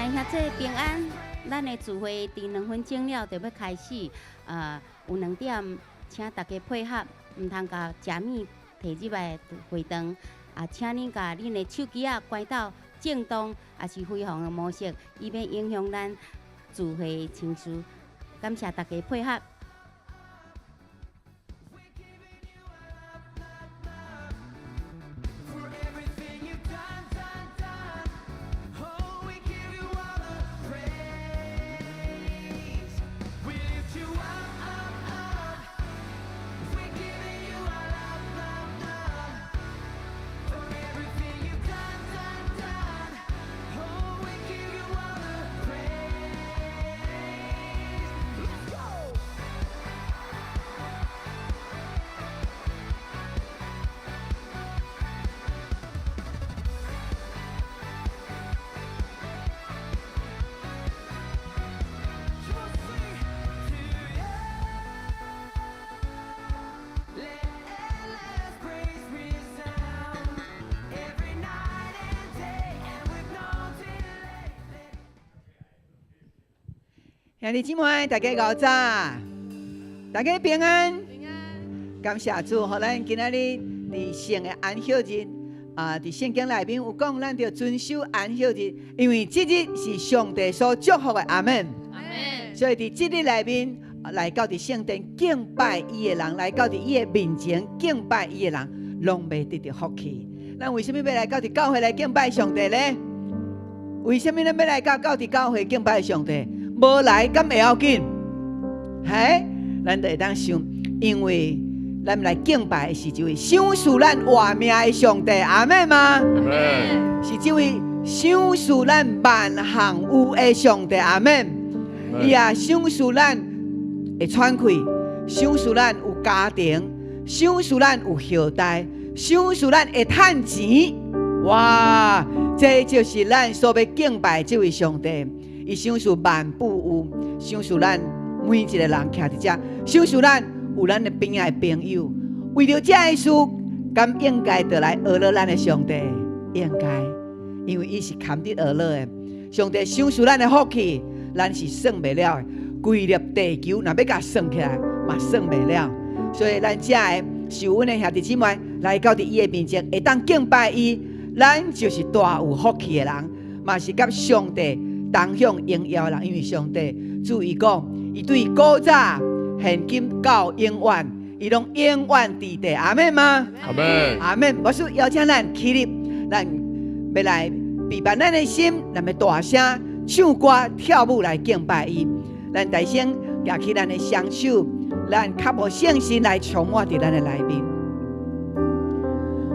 親愛兄弟平安，咱的聚會佇2分鐘了就欲開始。有兩點，請大家配合，毋通共食物提入來會場。啊，請恁共恁的手機仔關到震動，抑是飛行的模式，以免影響咱聚會程序。感謝大家配合。兄弟姊妹，大家𠢕早，大家平安。平安。感謝主，予咱今仔日佇聖的安息日啊，佇聖經內面有講，咱著遵守安息日，因為這日是上帝所祝福的。阿們。阿們。所以佇這日內面來到佇聖殿敬拜伊的人，來到佇伊的面前敬拜伊的人，攏會得著福氣。咱為啥物欲來到佇教會來敬拜上帝呢？為啥物咱欲來到佇教會敬拜上帝？無來敢會要緊？嘿，咱就會當想，因為咱來敬拜的是這位賞賜咱活命的上帝，阿們嗎？阿們。是這位賞賜咱萬項有的上帝，阿們。伊也賞賜咱會喘氣，賞賜咱有家庭，賞賜咱有後代，賞賜咱會趁錢。哇！這就是咱所欲敬拜的這位上帝。伊賞賜萬富有，賞賜咱每一個人徛佇遮，賞賜咱有咱的邊仔的朋友。為著這个事，敢應該著來學樂咱的上帝？應該，因為伊是堪得學樂的。上帝賞賜咱的福氣，咱是算袂了的。規粒地球若欲共算起來，嘛算袂了。所以咱遮个受阮的兄弟姊妹來到佇伊的面前，會當敬拜伊，咱就是大有福氣的人，嘛是佮上帝同享榮耀的人，因為上帝主伊講，伊對古早、現今到永遠，伊攏永遠佇地。阿們嗎？阿們。阿們。牧師邀請咱起立，咱欲來備辦咱的心，咱欲大聲唱歌跳舞來敬拜伊。咱大聲舉起咱的雙手，咱較無聖神來充滿佇咱的內面，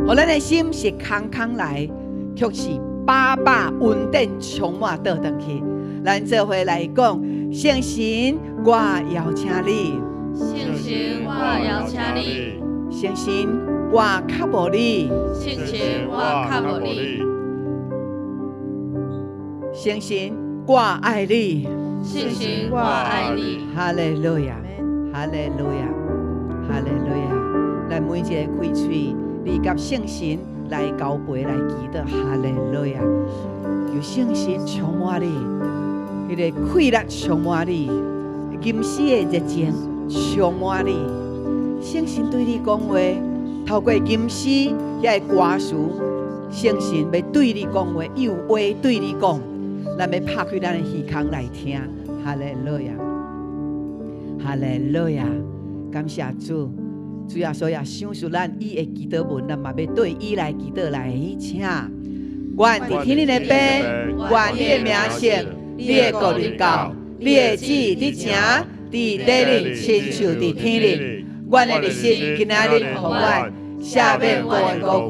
予咱的心是空空來，卻是飽飽恩典充滿倒轉去。咱做伙來講，聖神，我邀請你。聖神，我邀請你。聖神，我渴慕你。聖神，我渴慕你。聖神，我愛你。聖神，我愛你。哈利路亞，哈利路亞，哈利路亞。咱每一个開喙，你佮聖神來交陪來祈禱，哈利路亞。求聖神充滿你，彼个氣力充滿你，吟詩的熱情充滿你。聖神對你講話，透過吟詩遐个歌詞，聖神欲對你講話，伊有話對你講。咱欲拍開咱的耳孔來聽，哈利路亞，哈利路亞，感謝主，主耶穌也賞賜咱伊的祈禱文，咱嘛欲對伊來祈禱來，請。願佇天頂的父，願你的名聖，你的國臨到，你的旨意佇成，佇地裡親像佇天頂。阮的日食今仔日予阮，赦免阮的過犯，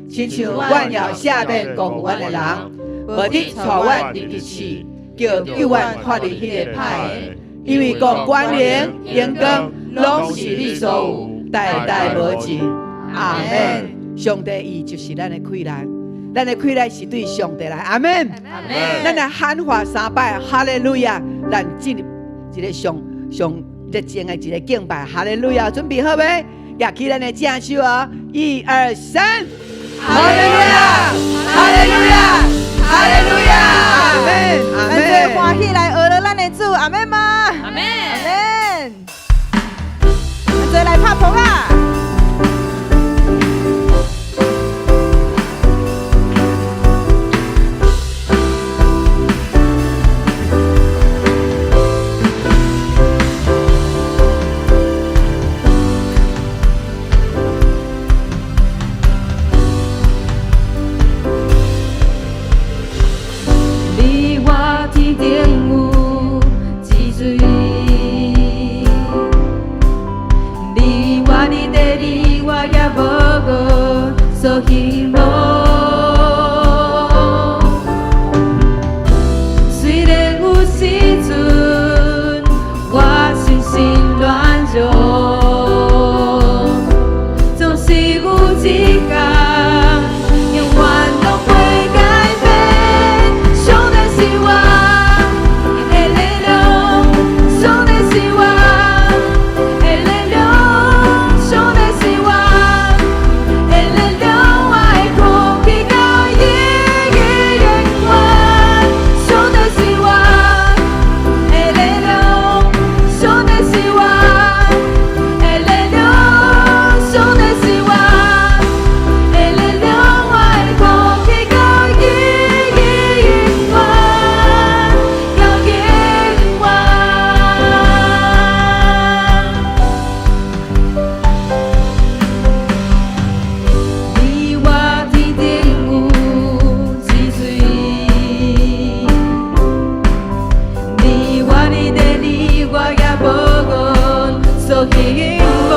親像阮也赦免過犯阮的人。無得帶阮入去試，叫救阮脫離彼个歹的。因為國、權能、榮光，攏是你所有，代代無盡。阿們。上帝伊就是咱的氣力，咱的氣力是對上帝來。阿們。阿們。咱來喊話三擺，哈利路亞！咱進入一个上上熱情的一个敬拜，哈利路亞！準備好未？舉起咱的正手哦，一二三，哈利路亞，哈利路亞。哈利路亞，阿門，阿咱做歡門。喜來學了咱的主，阿們嗎？阿們。阿們。咱做來拍噗仔。你我天頂有一水，你我伫地裡，我也無所希望。雖然有時陣，我心心軟弱，總是有一天，永遠攏袂改變。上帝是我的力量，上帝是我的力量，上帝是我的力量，我會扛起到永永遠遠。上帝是我的力量，上帝是我的力量，上帝是我的力量，我會扛起到永永遠，到永遠。你我天頂有一水，你我伫地裡，我也無所希望。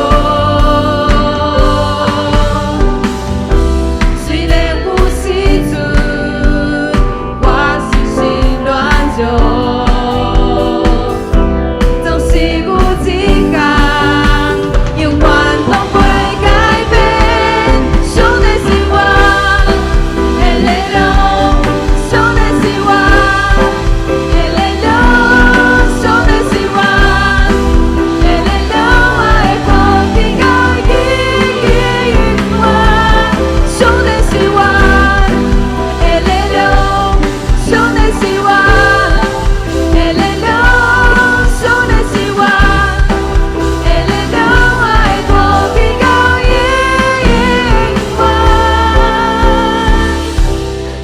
雖然有時陣，我心心軟弱，總是有一天，永遠攏袂改變。上帝是我的力量，上帝是我的力量，上帝是我的力量，我會扛起到永永遠。上帝是我的力量，上帝是我的力量，上帝是我的力量，我會扛起到永永遠。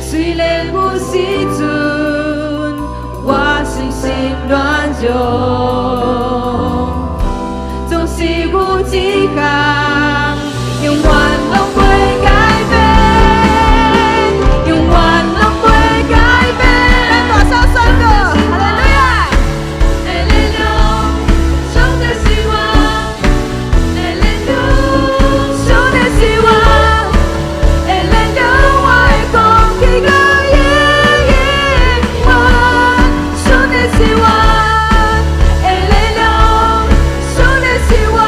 雖然有時陣，我心心軟弱，總是有一天，永遠攏袂改變，永遠攏袂改變。咱大聲宣告，哈利路亞！的力量，上帝是我的力量，上帝是我的力量，我會扛起到永永遠。上帝是我的力量，上帝是我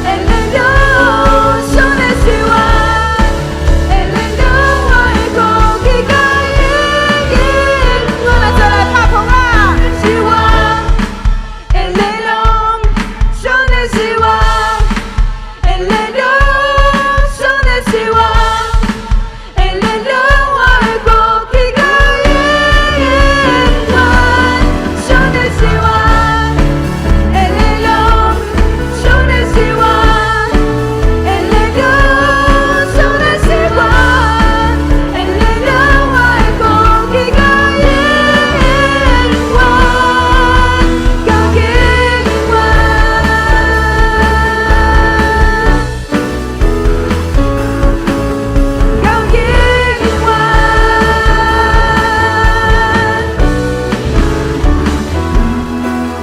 的力量，上帝是我的力量，我會扛起到永永遠。咱做來拍噗仔。是我的力量，上帝是我的力量，上帝是我的力量，我會扛起到永永遠。上帝是我的力量，上帝是我的力量，上帝是我的力量，我會扛起到永遠，到永遠。到永遠。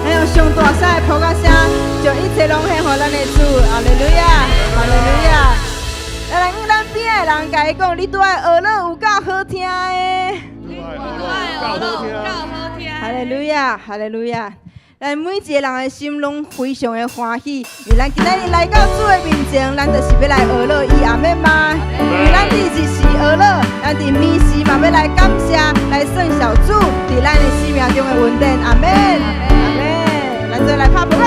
咱用上大聲的噗仔聲，將一切攏獻予咱的主，哈利路亞，哈利路亞。來來，咱邊的人共伊講，你拄愛學了有夠好聽的。夠好聽。哈利路亞，哈利路亞。咱每一個人的心攏非常的歡喜，因為咱今仔日來到主的面前，咱就是欲來學了伊，阿們嗎？因為咱佇日時學了，咱佇暝時嘛欲來感謝，來算謝主佇咱的生命中的恩典，阿們，阿們。咱做來拍噗仔。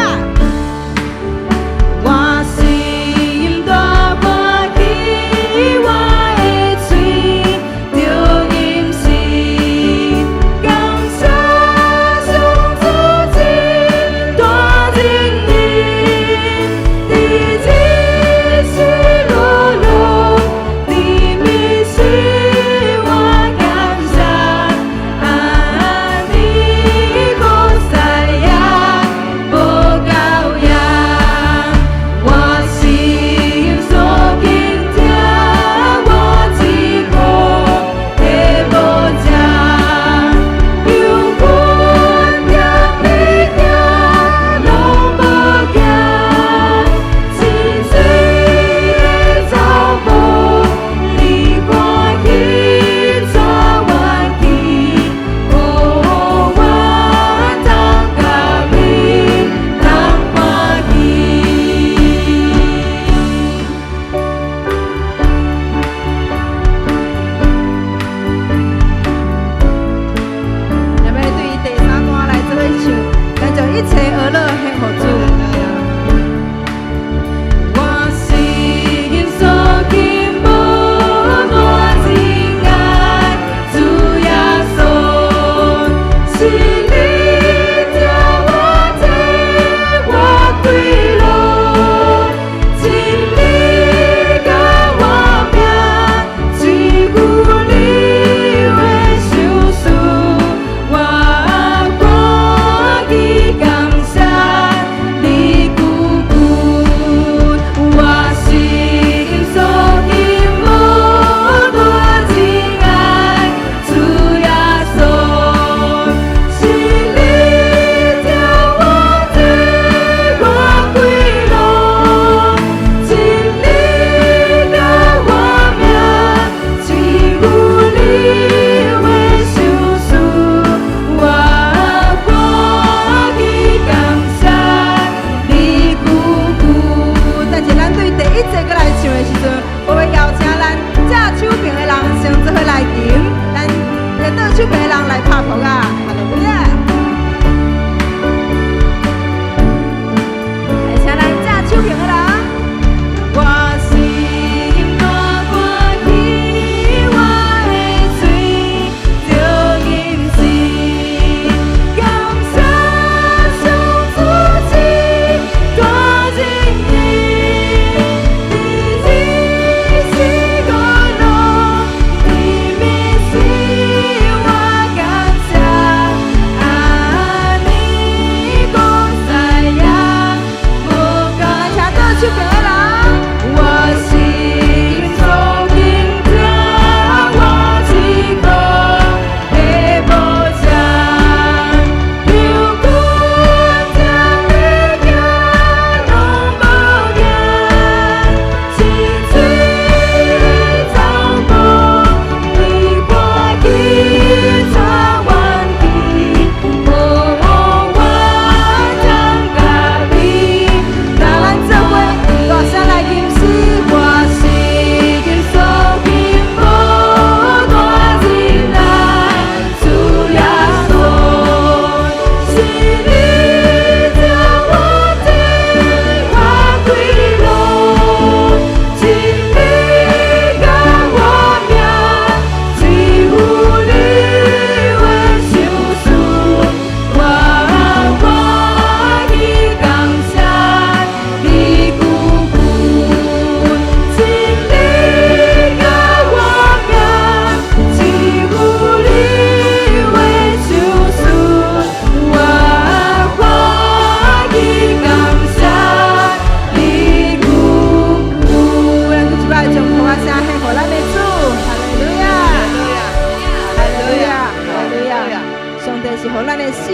我心大歡喜，我的喙著吟詩。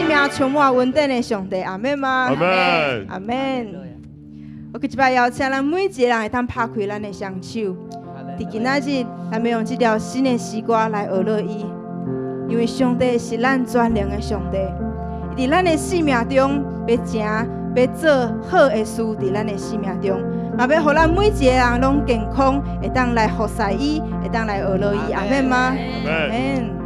命充滿恩典的上帝，阿們嗎？阿門。阿們。我閣一擺邀請咱每一個人會當拍開咱的雙手，佇今仔日，咱欲用這條新的詩歌來學落伊，因為上帝是咱全能的上帝，伊佇咱的生命中欲成欲做好的事，佇咱的生命中，嘛欲予咱每一個人攏健康，會當來服侍伊，會當來學落伊，阿們嗎？阿們。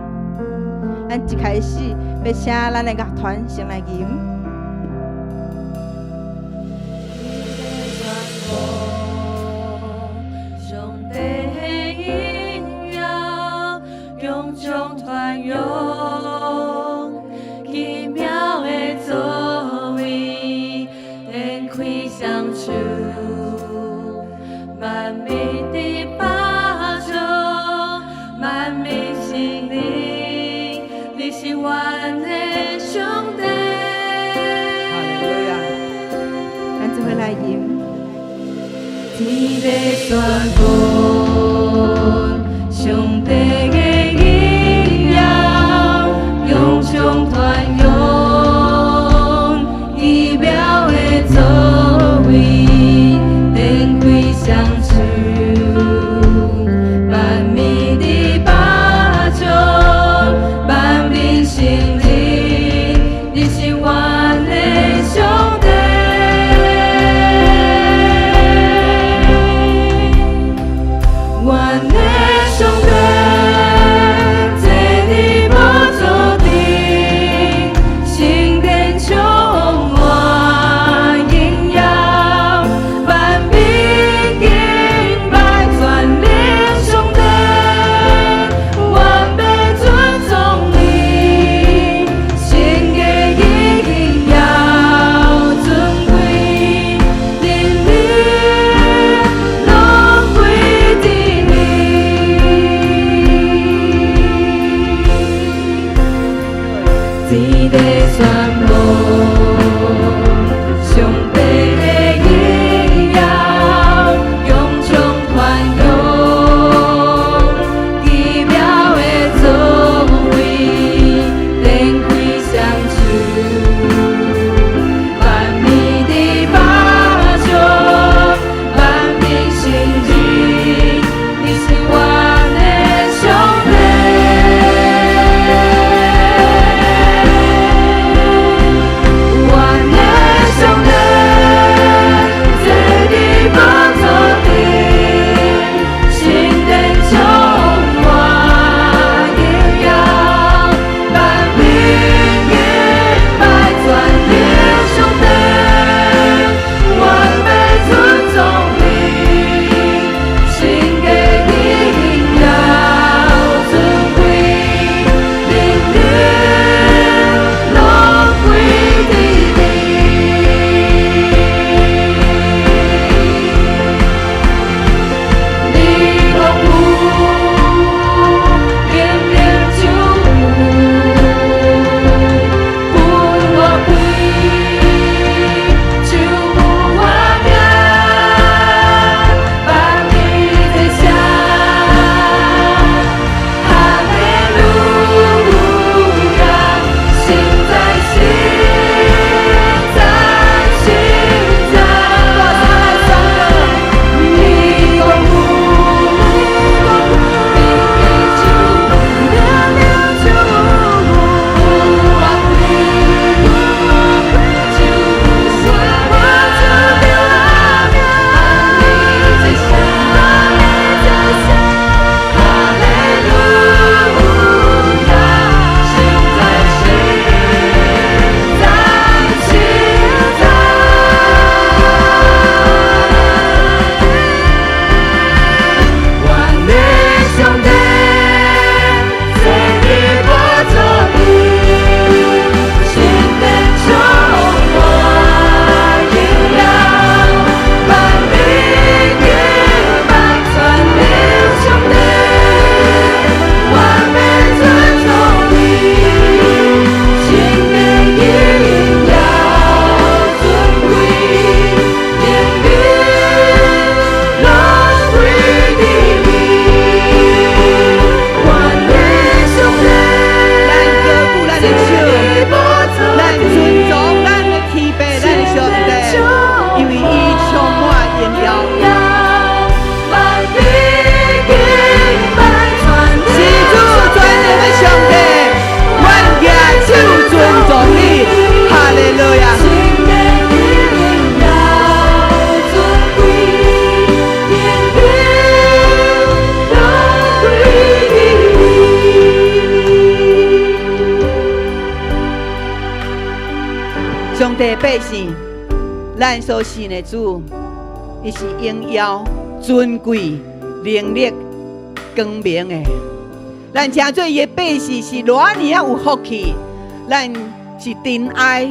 咱一開始欲請咱的樂團先來吟。上帝的榮耀，永將傳揚，奇妙的作為，展開雙手，萬民的巴掌，萬民承認，你是阮的上帝。哈利路亞。咱做伙來吟。天地宣布上帝的榮耀，永將傳揚，奇妙的作為，展開雙手，萬民的巴掌，萬民承認，你是阮的上帝。阮的上帝百姓，咱所信的主，伊是榮耀、尊貴、能力、光明的。咱稱做伊的百姓是偌爾仔有福氣，咱是珍愛，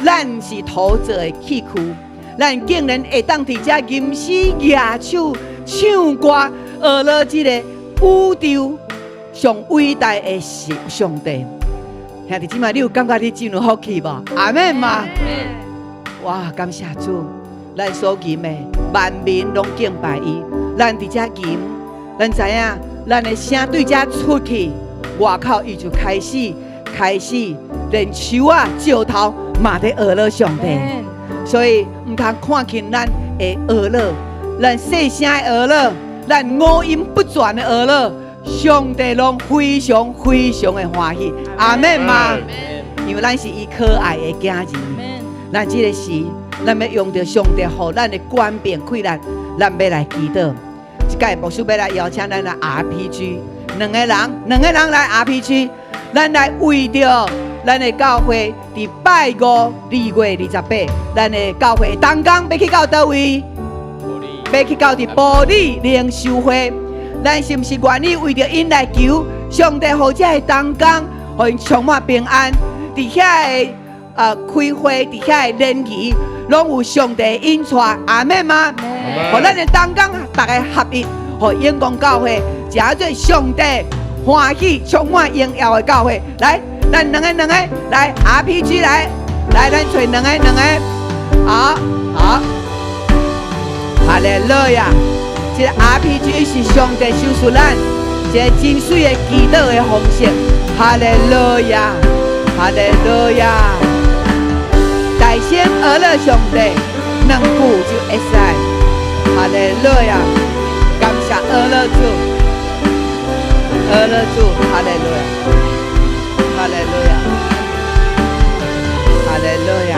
咱是土做的器具，咱竟然會當佇遮吟詩舉手唱歌，學了這个宇宙上偉大的上帝。兄弟姊妹，你有感覺你真有福氣無？阿們嗎？哇！感謝主，咱所吟的萬民攏敬拜伊。咱佇遮吟，咱知影，咱的聲對遮出去，外口伊就開始，連樹仔、石頭嘛佇學了上帝。所以毋通看輕咱的學了，咱細聲的學了，咱五音不全的學了，上帝攏非常非常的歡喜。阿們嗎？因為咱是伊可愛的囝兒。咱這個時，咱欲用著上帝予咱的權柄氣力，咱欲來祈禱。這擺牧師欲來邀請咱來 RPG，兩个人，兩个人來 RPG，咱來為著咱的教會，佇拜五2月28，咱的教會同工欲去到佗位？欲去到佇埔里靈修會。咱是毋是願意為著𪜶來求上帝，予這个同工，予𪜶充滿平安？佇遐个開會，佇遐个聯誼，攏有上帝引帶，阿們嗎？予咱的同工逐家合一，予永光教會，成做上帝歡喜、充滿榮耀的教會。來，咱兩個兩個來 RPG 來，來咱揣兩個兩個，好好，哈利路亞！這个 RPG 是上帝賞賜咱一个真媠的祈禱的方式。哈利路亞，哈利路亞！大聲學了上帝，兩句就會使。哈利路亞！感謝學了主，學了主，哈利路亞，哈利路亞，哈利路亞！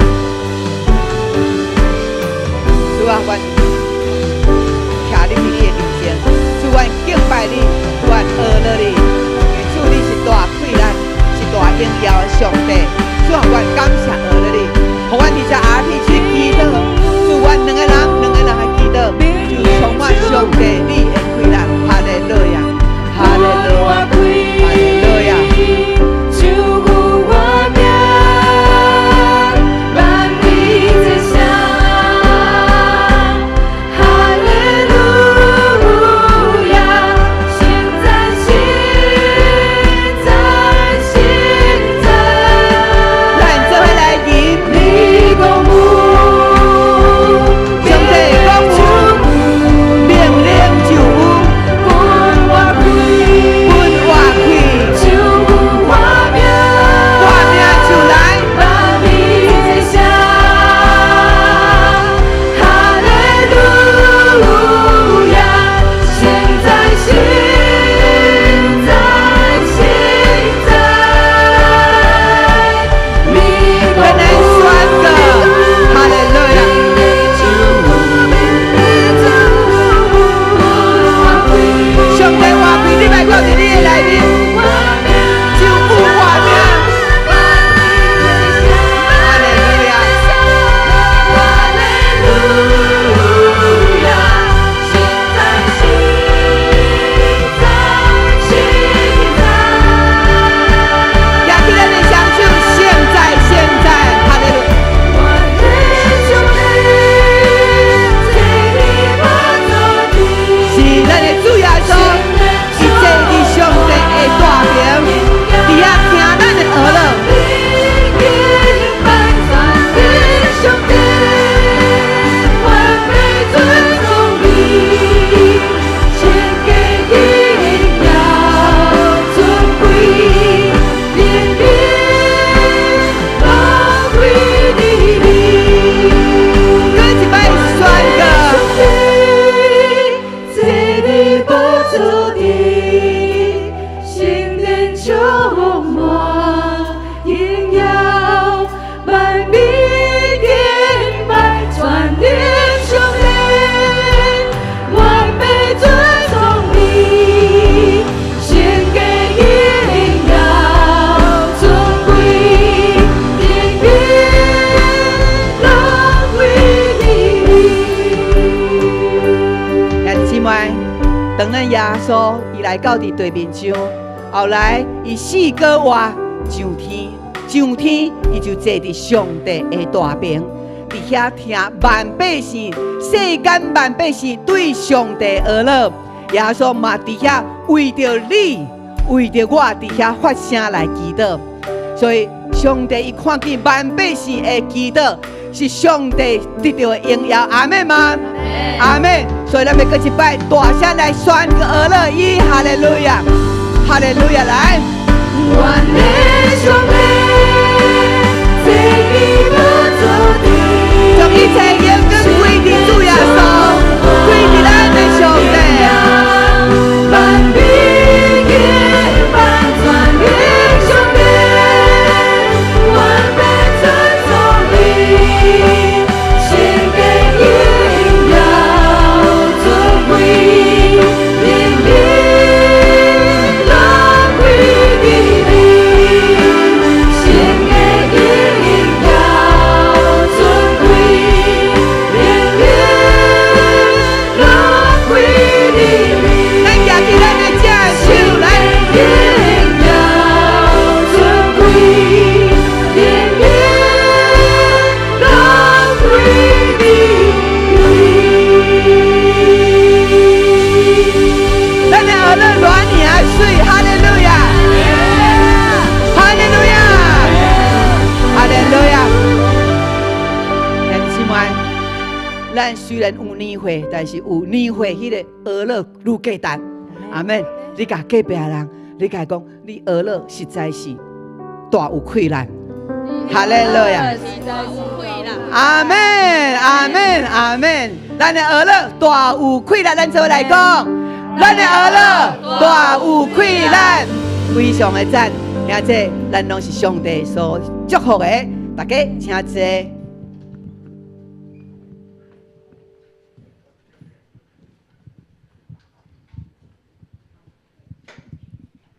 主啊，阮徛入去你的面前，主，阮敬拜你，阮學了你，因為主你是大氣力，是大榮耀的上帝。主啊，阮感謝學了你，予阮佇遮 RPG 祈禱，主，阮兩个人，兩个人來祈禱，就充滿上帝你的氣力。哈利路亞，哈利路亞，哈利路亞。祝福我命，萬民讚賞，哈利路亞，頌讚頌讚頌讚。咱做伙來。穌伊來到佇地面上，後來伊4個月上天，上天伊就坐佇上帝的大爿，佇遐聽萬百姓、世間萬百姓對上帝呵咾。耶穌嘛佇遐為著你、為著我佇遐發聲來祈禱，所以上帝伊看見萬百姓的祈禱，是上帝得著的榮耀，阿們嗎？阿們。所以咱欲閣一擺大聲來宣告呵咾伊，哈利路亞，哈利路亞，來。阮的上帝，坐佇寶座頂，將一切榮光歸佇主耶穌，歸佇咱的上帝。萬民敬拜全能上帝，願欲傳頌伊，聖潔榮耀尊貴，能力攏歸佇你，聖潔榮耀尊貴，能力攏歸佇你。咱舉起咱的正手來。榮耀尊貴，能力攏歸佇你。咱的呵咾偌爾媠，哈利路亞，哈利路亞，哈利路亞。兄弟姊妹，咱雖然有年歲，但是有年歲彼個呵咾愈價值。阿們，你共隔壁人，你共伊講，你呵咾實在是大有氣力。哈利路亞。阿們，阿們，阿們，咱的呵咾大有氣力，咱做伙來講，咱的呵咾大有氣力，非常的讚，兄弟，咱攏是上帝所祝福的，大家請坐。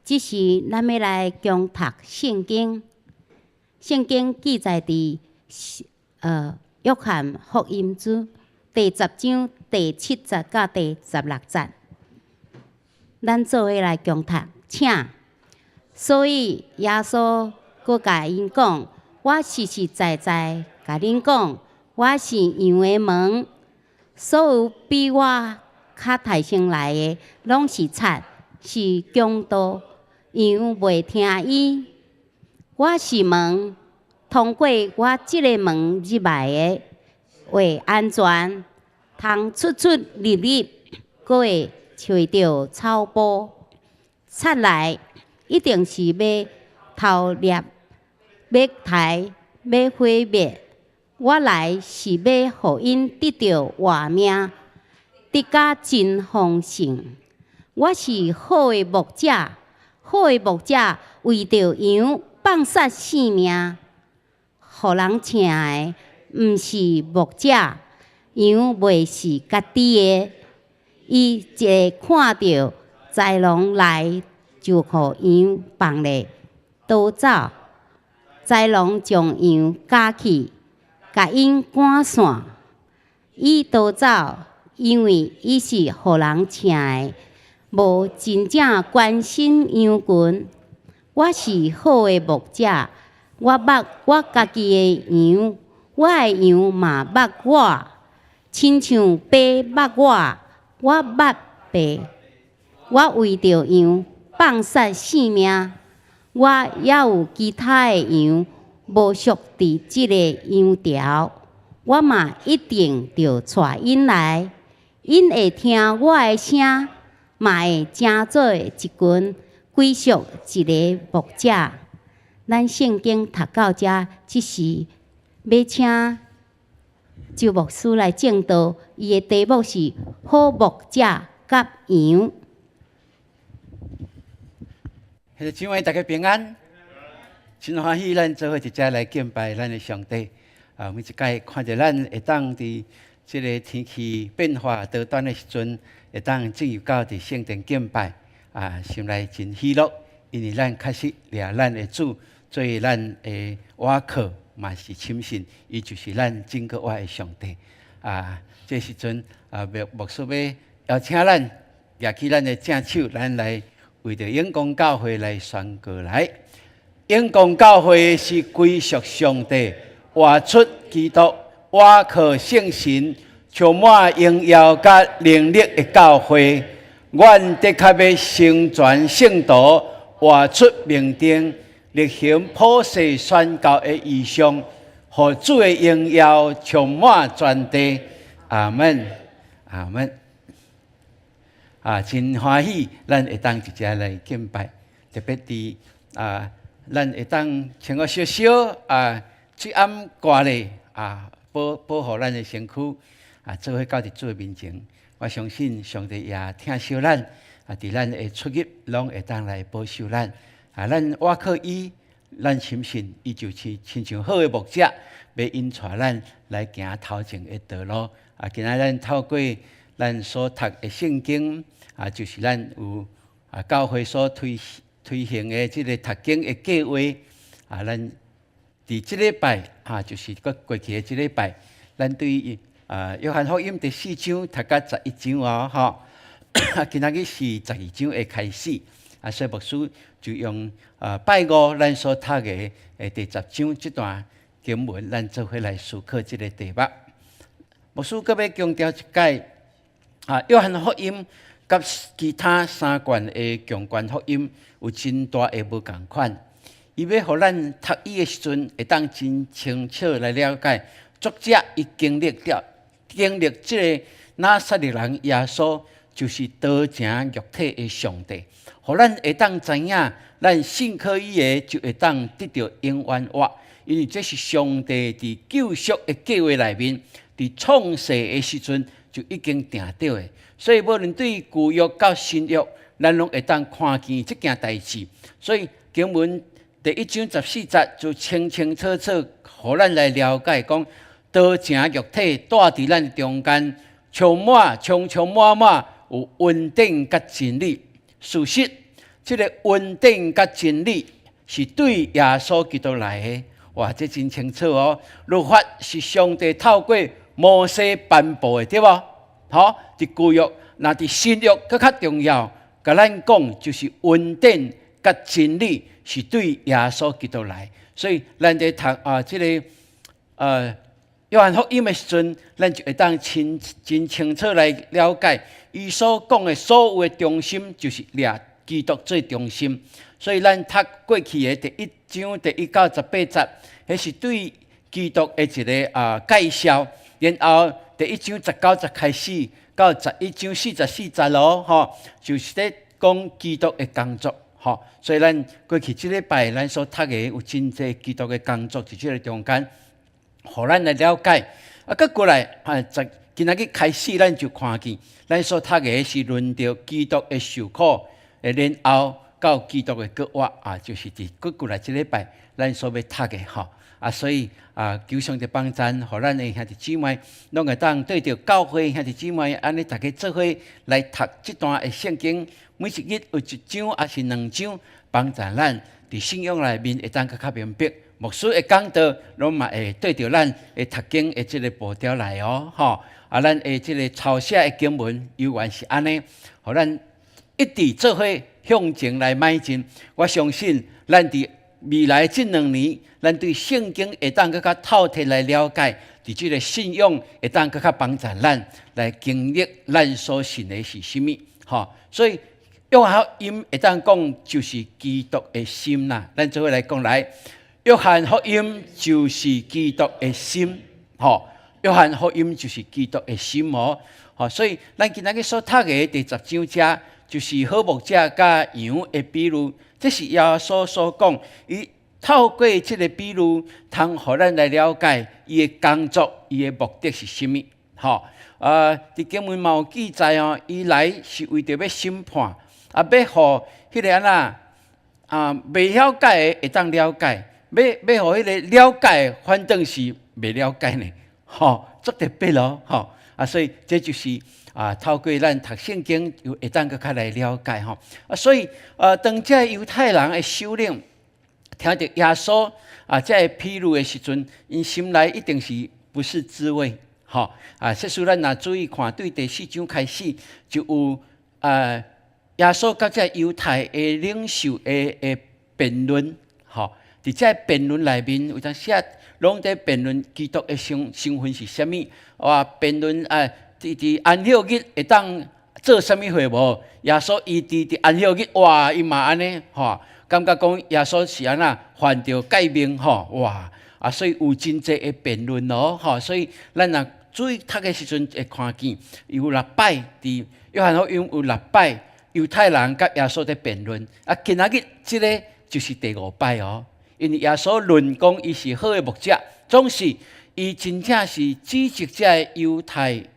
這時，咱欲來恭讀聖經。聖經記載佇約翰福音書第10章第7節到第16節。咱做伙來恭讀，請。所以耶穌閣共𪜶講：我實實在在共恁講，我是羊的門。所有比我較頭先來的，攏是賊，是強盜，羊袂聽伊。我是門，通過我這个門入來的，會安全，通出出入入，閣會揣著草埔。賊來一定是欲偷掠、欲刣、欲毀滅。我來是欲予𪜶得著活命，得甲真豐盛。我是好的牧者，好的牧者為著羊放捨性命，予人請的，毋是牧者，羊袂是家己的。伊一看著豺狼來，就予羊放咧逃走。豺狼將羊咬去，共𪜶趕散。伊逃走，因為伊是予人請的，無真正關心羊群。我是好的牧者，我捌我家己的羊，我的羊嘛捌我，親像爸捌我，我捌爸。我為著羊放捨性命，我猶有其他的羊，無屬佇這个羊牢，我嘛一定著帶𪜶來，𪜶會聽我的聲，嘛會成做一群，歸屬一个牧者。咱聖經讀到遮，這時欲請周牧師來證道，伊的題目是好牧者佮羊。兄弟姊妹，大家平安，真歡喜咱做伙佇遮來敬拜咱的上帝。啊，每一擺看著咱會當佇這个天氣變化多端的時陣，會當進入到佇聖殿敬拜，啊，心內真喜樂，因為咱確實掠咱的主做咱的倚靠，嘛是深信伊就是咱整個活的上帝。啊，這時陣啊，牧師欲邀請咱舉起咱的正手，咱來為著永光教會來宣告來。永光教會是歸屬上帝，活出基督，倚靠聖神，充滿榮耀佮能力的教會。阮的確欲成全聖徒，活出命定，力行普世宣教的異象，予主的榮耀充滿全地。阿門，阿門。啊，真歡喜，咱會當一齊來敬拜，特別佇啊，咱會當穿個小小啊，喙罨掛咧啊，保護咱的身軀啊，做伙到佇主的面前。我相信上帝也疼惜咱，啊，佇咱的出入攏會當來保守咱。啊，咱倚靠伊，咱深信伊就是親像好的牧者，欲引帶咱來行頭前的道路。啊，今仔咱透過咱所讀的聖經，啊，就是咱有啊教會所推行的這個讀經的計劃。啊，咱佇這禮拜啊，就是閣過去的這禮拜，咱對啊約翰福音第四章讀到11章哦，吼。啊，今仔日是12章的開始。啊，所以牧師就用啊拜五咱所讀的第10章這段經文，咱做伙來思考這個題目。牧師閣欲強調一擺，啊，約翰福音佮其他三卷的強權福音有真大的無仝款。伊欲予咱讀伊的時陣，會當真清楚來了解作者伊經歷這个拿撒勒人耶穌就是道成肉體的上帝，予咱會當知影，咱信靠伊的就會當得著永遠活，因為這是上帝佇救贖的計劃內面，佇創世的時陣就已經定著的。所以無論對舊約到新約，咱攏會當看見這件代誌。所以經文第一章14節就清清楚楚，予咱來了解講，道成肉體住佇咱中間，充充滿滿有恩典佮真理。事實，這个恩典佮真理是對耶穌基督來的。哇，這真清楚哦！律法是上帝透過摩西頒布的，對無？吼，佇舊約，若佇新約閣較重要，共咱講就是恩典佮真理是對耶穌基督來。所以，咱佇讀啊，這个約翰福音的時陣，咱就會當真清楚來了解，伊所講的所有的中心就是掠基督做中心。所以，咱讀過去的第一章第1到18節，彼是對基督的一个啊介紹。然後第一章19節開始，到11章44節咯，吼，就是咧講基督的工作，吼。所以咱過去這禮拜咱所讀的有真濟基督的工作，佇這个中間，予咱來了解。啊，閣過來，啊，今仔日開始，咱就看見，咱所讀的是論著基督的受苦，然後到基督的復活，啊，就是佇閣過來這禮拜咱所欲讀的，吼。啊，所以啊，求上帝幫贊，予咱的兄弟姊妹，攏會當對著教會兄弟姊妹，按呢大家做伙來讀這段的聖經，每一日有一章，抑是兩章，幫助咱佇信仰內面會當閣較明白。牧師的講道，攏嘛會對著咱的讀經的這个步調來哦，吼。啊，咱的這个抄寫的經文，猶原是按呢，予咱一直做伙向前來邁進。我相信，咱佇未來這2年，咱對聖經會當閣較透徹來了解，佇這个信仰會當閣較幫助咱來經歷咱所信的是啥物，吼。所以約翰福音會當講就是基督的心啦。咱做伙來講來，約翰福音就是基督的心，吼。約翰福音就是基督的心哦，吼。所以咱今仔日所讀的第十章遮，就是好牧者佮羊的比喻，這是耶穌所講，伊透過這个比喻，通予咱來了解伊的工作，伊的目的是啥物，吼。佇經文嘛有記載哦，伊來是為著欲審判，啊，欲予彼个按怎啊，袂曉解的會當了解，欲予彼个了解的反轉是袂了解呢，吼，足特別咯，吼。啊，所以這就是啊，透過咱讀聖經，又會當閣較來了解吼。啊，所以當這猶太人的首領聽著耶穌啊，這个比喻的時陣，𪜶心內一定是不是滋味，吼。啊，這使咱若注意看，對第四章開始就有耶穌佮這猶太的領袖的辯論，吼，佇這辯論內面，有當時啊，攏佇辯論基督的身份是啥物？哇，辯論啊，佇安息日會當做啥物貨無？耶穌醫治佇安息日，哇，伊嘛按呢，吼，感覺講耶穌是按怎犯著誡命，吼，哇，啊，所以有真濟的辯論咯，吼，所以咱若注意讀的時陣會看見有六擺佇約翰福音有六擺猶太人佮耶穌佇辯論，啊，今仔日這个就是第五擺哦，因為耶穌論講伊是好的牧者，總是伊真正是指責這个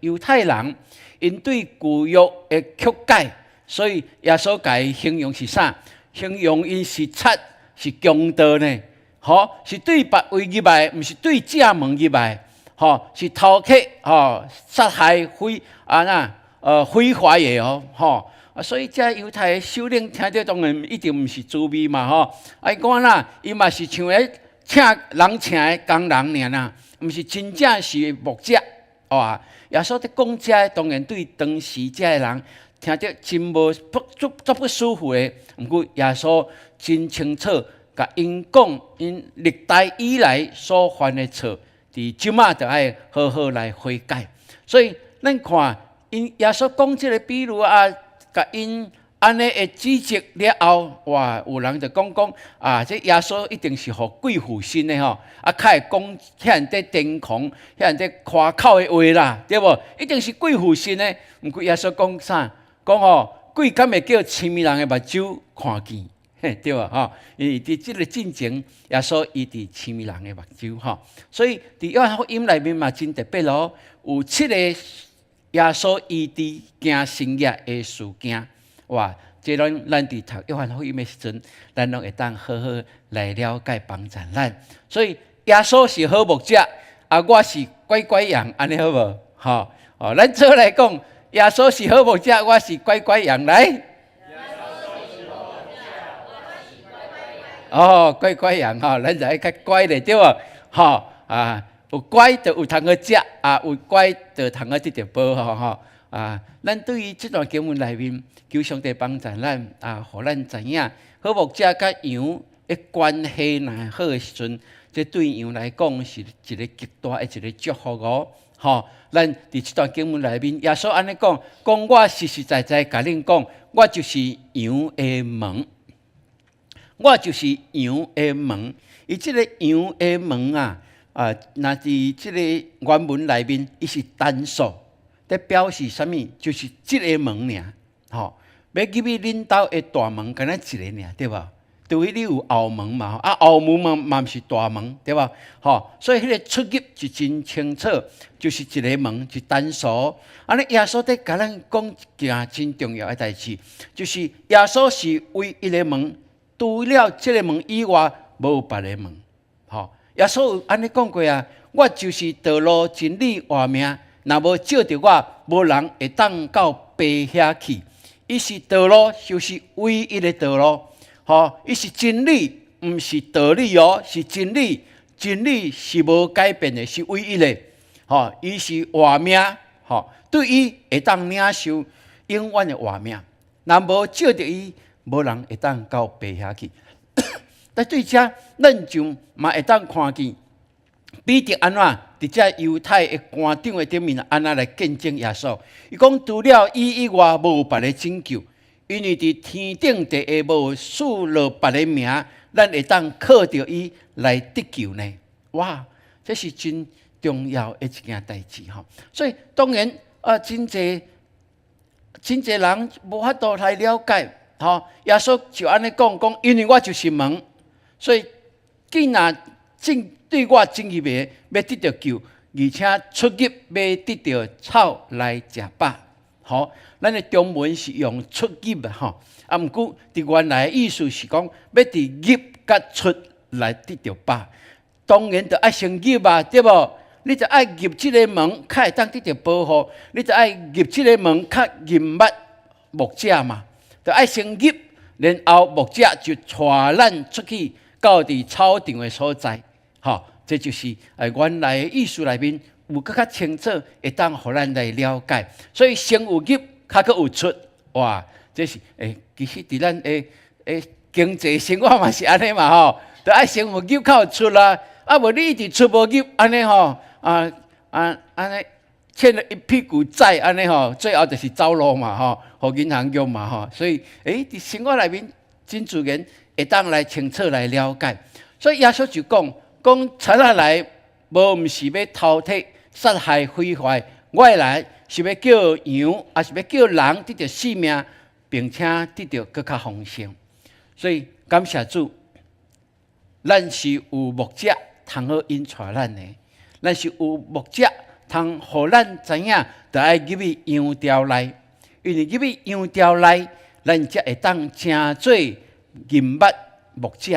猶太人，𪜶對舊約的曲解，所以耶穌共伊形容是啥？形容𪜶是賊，是強盜呢？吼，是對別位入來，毋是對正門入來，吼，是偷竊，吼，殺害、毀啊那毀壞的哦，吼。啊，所以這猶太的首領聽著當然一定毋是滋味嘛，吼。啊，伊講啦，伊嘛是像彼請人請的工人爾啦，毋是真正是牧者，哇！耶穌佇講這，當然對當時這个人聽著真無不足足不舒服的。毋過耶穌真清楚，共𪜶講，𪜶歷代以來所犯的錯，佇這馬著愛好好來悔改。所以咱看，𪜶耶穌講這个比喻啊，共𪜶按呢的指責了後，哇！有人就講講啊，這耶穌一定是予鬼附身的吼，啊，較會講遐爾濟癲狂、遐爾濟誇口的話啦，對無？一定是鬼附身的。毋過耶穌講啥？講吼，鬼敢會叫痴迷人的目睭看見，嘿，對無？吼，因為佇這个進前，耶穌醫治痴迷人的目睭吼，所以佇約翰福音內面嘛真特別咯，有七个耶穌醫治行神蹟的事件。哇！這攏咱佇讀約翰福音的時陣，咱攏會當好好來了解幫助咱。所以耶穌是好牧者，啊，我是乖乖羊，按呢好無？吼哦，咱做來講，耶穌是好牧者，我是乖乖羊，來。哦，乖乖羊吼，咱就愛較乖咧，對無？吼啊，有乖就有通好食，啊，有乖就通好得著寶吼吼。啊，咱對於這段經文內面，求上帝幫助咱啊，予咱知影好牧者佮羊的關係若好的時陣，這對羊來講是一个極大的一个祝福哦。吼，咱佇這段經文內面，耶穌按呢講，講我實實在在共恁講，我就是羊的門，我就是羊的門。伊這个羊的門啊，啊，若佇這个原文內面，伊是單數。這表示啥物？就是這个門爾，吼，欲入去恁兜的大門，敢若一个爾，對無？除非你有後門嘛，啊，後門嘛嘛毋是大門，對無？吼，所以彼个出入是真清楚，就是一个門，是單數。按呢，耶穌佇共咱講一件真重要的代誌，就是耶穌是唯一的門，除了這个門以外，無別个門。吼，耶穌有按呢講過啊，我就是道路、真理、活命。若無藉著我，無人會當到爸遐去。伊是道路，就是唯一的道路。吼，伊是真理，毋是道理哦，是真理。真理是無改變的，是唯一的。吼，伊是活命，吼，對伊會當領受永遠的活命。若無藉著伊，無人會當到爸遐去。但對這，咱就嘛會當看見彼得按怎佇這猶太的官長的頂面，按怎來見證耶穌？伊講除了伊以外，無別个拯救，因為佇天頂地下無賜予別个名，咱會當靠著伊來得救呢？哇，這是真重要的一件代誌吼。所以當然啊，真濟真濟人無法度來了解吼。耶穌就按呢講講，因為我就是門，所以既若進對我進入的，欲得著救，而且出入欲得著草來食飽。吼，咱的中文是用出入的吼，啊，毋過佇原來的意思是講，欲佇入佮出來得著飽。當然著愛先入啊，對無？你著愛入這个門，較會當得著保護；你著愛入這个門，較認捌牧者嘛。著愛先入，然後牧者就帶咱出去到佇草場的所在。吼，這就是原來的意思內面有閣較清楚，會當予咱來了解。所以先有入，較閣有出，哇！這是其實佇咱的經濟生活嘛是按呢嘛吼，著愛先有入較有出啦，啊無你一直出無入，按呢吼，啊啊按呢欠了一屁股債，按呢吼，最後就是走路嘛吼，予銀行用嘛吼，所以佇生活內面真自然會當來清楚來了解。所以耶穌就講，講賊仔來無毋是欲偷提、殺害、毀壞，我來是欲叫羊，抑是欲叫人得著性命，並且得著閣較豐盛。所以感謝主，咱是有牧者通好引帶咱的，咱是有牧者通予咱知影，著愛入去羊勼內，因為入去羊勼內，咱才會當成做認捌牧者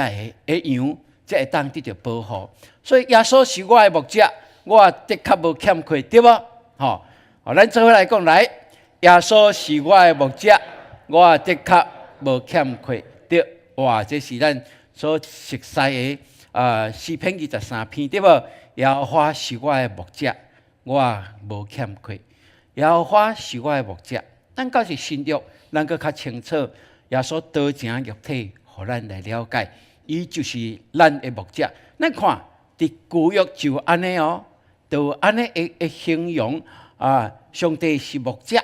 的羊，才會當得著保護。所以耶穌是我的牧者，我的確無欠缺，對無？吼，咱做伙來講來，耶穌是我的牧者，我的確無欠缺，對。哇，這是咱所熟悉的啊，詩篇23篇，對無？耶和華是我的牧者，我無欠缺。耶和華是我的牧者，咱到是新約，咱閣較清楚。耶穌道成肉體，予咱來了解，伊就是咱的牧者。咱看佇舊約就按呢哦，就按呢的形容啊，上帝是牧者，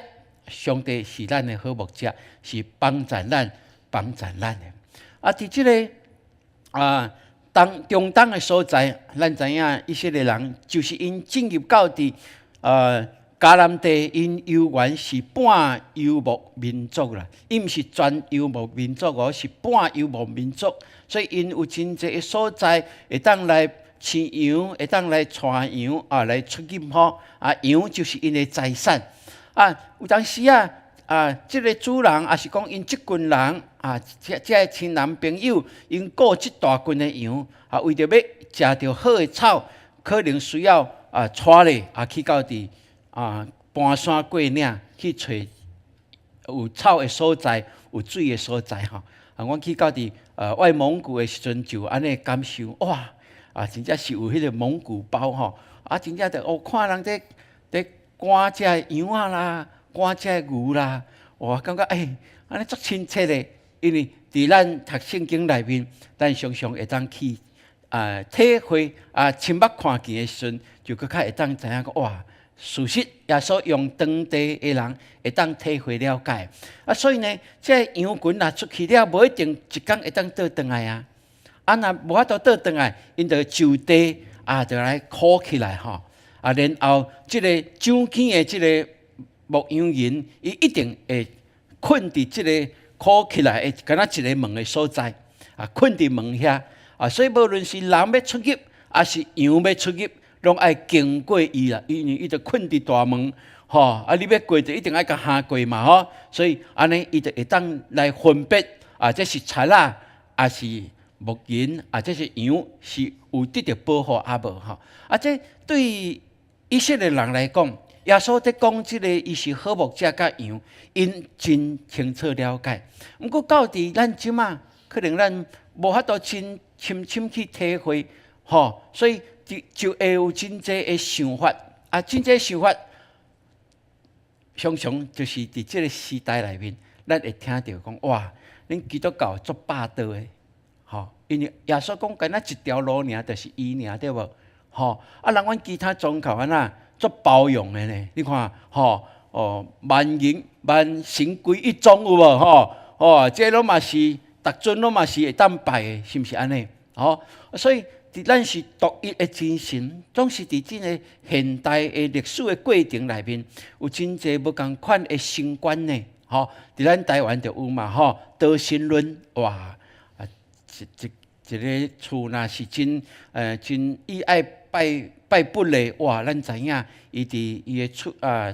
上帝是咱的好牧者，是幫助咱、幫助咱的。啊，佇這个啊，當中東的所在，咱知影以色列人就是𪜶進入到佇迦南地，𪜶猶原是半遊牧民族啦，伊毋是全遊牧民族哦，是半遊牧民族，所以𪜶有真濟的所在會當來飼羊，會當來帶羊啊，來出入吼啊，羊就是𪜶的財產啊。有當時啊，啊，這个主人抑是講𪜶這群人啊，這个親人朋友，𪜶顧這大群的羊啊，為著欲食著好的草，可能需要啊，帶咧啊去到佇啊盤山過嶺去揣有草的所在，有水的所在吼。啊，阮去到佇外蒙古的時陣，就按呢感受，哇！啊，真正是有彼個蒙古包吼，啊，真正就哦，看人佇趕這个羊仔啦，趕這个牛啦，哇，感覺按呢足親切的，因為佇咱讀聖經內面，咱常常會當去啊體會啊，親目看見的時陣，就閣較會當知影講哇，事實耶穌用當地的人會當體會了解。啊，所以呢，這个羊群若出去了，無一定一工會當倒轉來啊。啊，若無法度倒轉來，𪜶就就地啊，就來箍起來吼。啊，然後這个掌管的這个牧羊人，伊一定會睏佇這个箍起來的，敢若一个門的所在啊，睏佇門遐啊。所以無論是人欲出入，抑是羊欲出入，攏愛經過伊啦，因為伊就睏佇大門，吼啊！你欲過就一定愛共行過嘛，吼。所以按呢，伊就會當來分別啊，這是賊仔，抑是牧人，啊，這是羊，是有得著保護抑無吼？啊，這對以色列人來講，耶穌佇講這个，伊是好牧者佮羊，𪜶真清楚了解。毋過到佇咱這馬，可能咱無法度真深深去體會，吼，所以就會有真濟的想法，啊，真濟想法，常常就是佇這个時代內面，咱會聽著講，哇，恁基督教足霸道的，吼，因為耶穌講，敢若一條路爾，就是伊爾，對無？吼，啊，人阮其他宗教按怎足包容的呢？你看，吼，哦，萬人萬神歸一宗有無？吼，哦，這攏嘛是，逐尊攏嘛是會當拜的，是毋是按呢？吼，所以佇咱是獨一的真神，總是佇這个現代的歷史的過程內面，有真濟無仝款的神觀呢。吼，佇咱台灣就有嘛，吼，多神論，哇，啊，一一一个厝若是真伊愛拜拜佛的，哇，咱知影伊佇伊的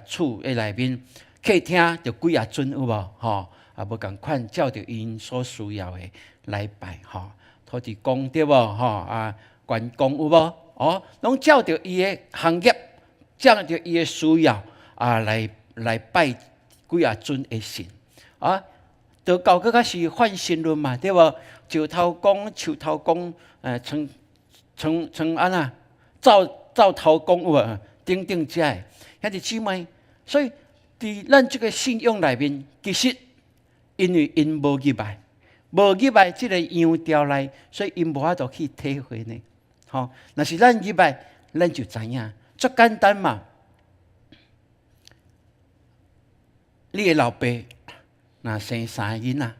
厝的內面，客廳就幾仔尊有無？吼，啊，無仝款，照著𪜶所需要的來拜，吼，土地公對無？吼啊，關公有無？哦，攏照著伊的行業，照著伊的需要啊，來拜幾仔尊的神啊。道教閣較是泛神論嘛，對無？石頭公、樹頭公，床床按怎？灶頭公有無？等等遮的兄弟姊妹，所以佇咱這个信仰內面，其實因為𪜶無入來，無入來這个羊牢內，所以𪜶無法度去體會呢。吼，若是咱入來，咱就知影，足簡單嘛。你的老爸若生三个囡仔，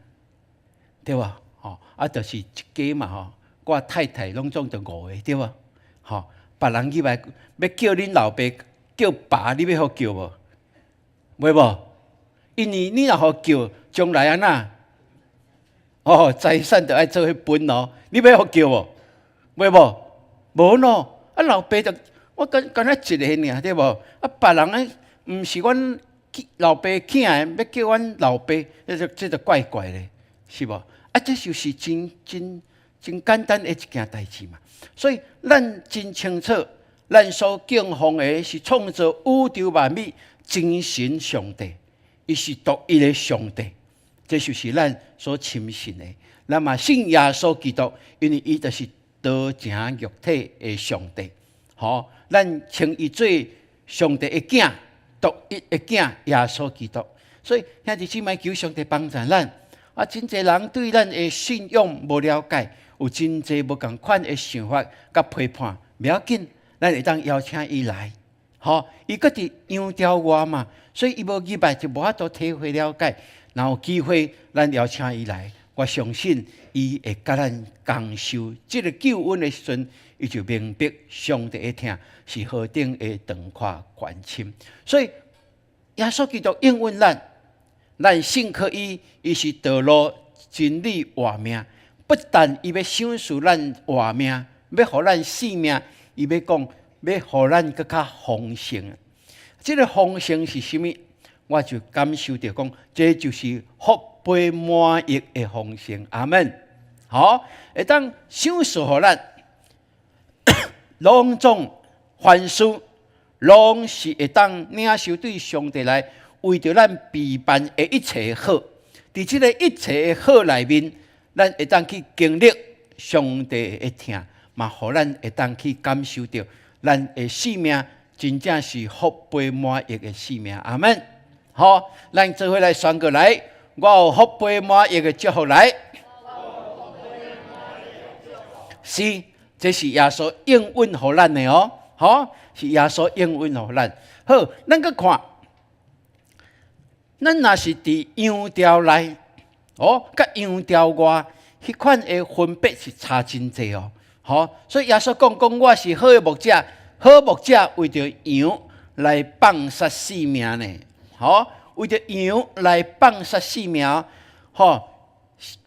對無？吼，啊，就是一家嘛吼。我太太攏總就五个，對無？吼，別人入來欲叫恁老爸叫爸，你欲予叫無？袂無？因為你若予叫，將來按怎？哦，財產就愛做伙分哦。你欲予叫無？袂無？無喏。啊，老爸就我敢敢若一个爾，對無？啊，別人的毋是阮老爸囝的，欲叫阮老爸，這就怪怪的，是無？啊，這就是真真真簡單的一件代誌嘛。所以咱真清楚，咱所敬奉的是創造宇宙萬物真神上帝，伊是獨一的上帝，這就是咱所深信的。咱嘛信耶穌基督，因為伊就是道成肉體的上帝。吼，咱稱伊做上帝的囝，獨一的囝耶穌基督。所以兄弟姊妹，求上帝幫助咱。啊，真濟人對咱的信仰無了解，有真濟無仝款的想法佮批判。袂要緊，咱會當邀請伊來，吼，伊閣佇羊牢外嘛，所以伊無入來就無法度體會了解。若有機會，咱邀請伊來，我相信伊會佮咱共受這个救恩的時陣，伊就明白上帝的疼是何等的長闊寬深。所以耶穌基督應允咱，咱信靠伊，伊是道路、真理、活命。不但伊欲賞賜咱活命，欲予咱性命，伊欲講欲予咱閣較豐盛。這个豐盛是啥物？我就感受著講，這就是福杯滿溢的豐盛。阿門。好，會當賞賜予咱，攏總凡事攏是會當領受對上帝來為著咱備辦的一切好。佇這个一切的好內面，咱會當去經歷上帝的疼，嘛予咱會當去感受著咱的生命真正是福杯滿溢的生命。阿門。好，咱做伙來宣告來，我有福杯滿溢的祝福來。是，這是耶穌應允予咱的哦。好，是耶穌應允予咱。好，咱閣看，咱若是佇羊牢內，哦，佮羊牢外，彼款的分別是差真濟哦。好，所以耶穌講講我是好的牧者，好牧者為著羊來放捨性命呢。好，為著羊來放捨性命，吼，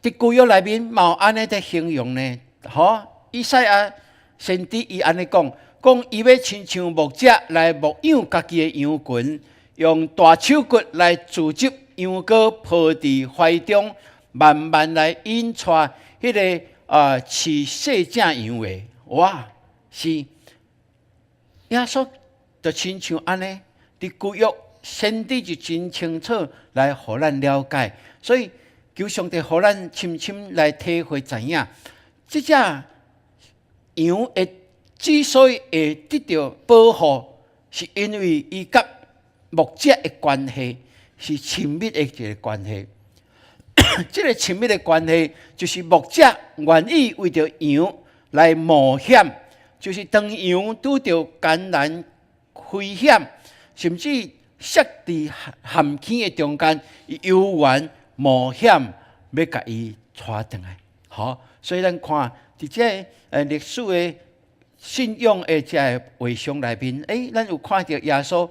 佇舊約內面嘛有按呢佇形容呢。吼，以賽亞先知伊按呢講，講伊欲親像牧者來牧養家己的羊群，用大手骨來組織羊羔，抱佇懷中，慢慢來引帶彼个飼細隻羊的。哇，是耶穌就親像按呢，佇舊約先知就真清楚來予咱了解，所以求上帝予咱深深來體會知影，這隻羊會之所以會得著保護，是因為伊佮牧者的關係是親密的一个關係。這个親密的關係，就是牧者願意為著羊來冒險，就是當羊拄著艱難危險，甚至設佇陷坑的中間，伊猶願冒險欲共伊帶轉來。好，所以咱看佇這个歷史的信仰的這个畫像內面，咱有看著耶穌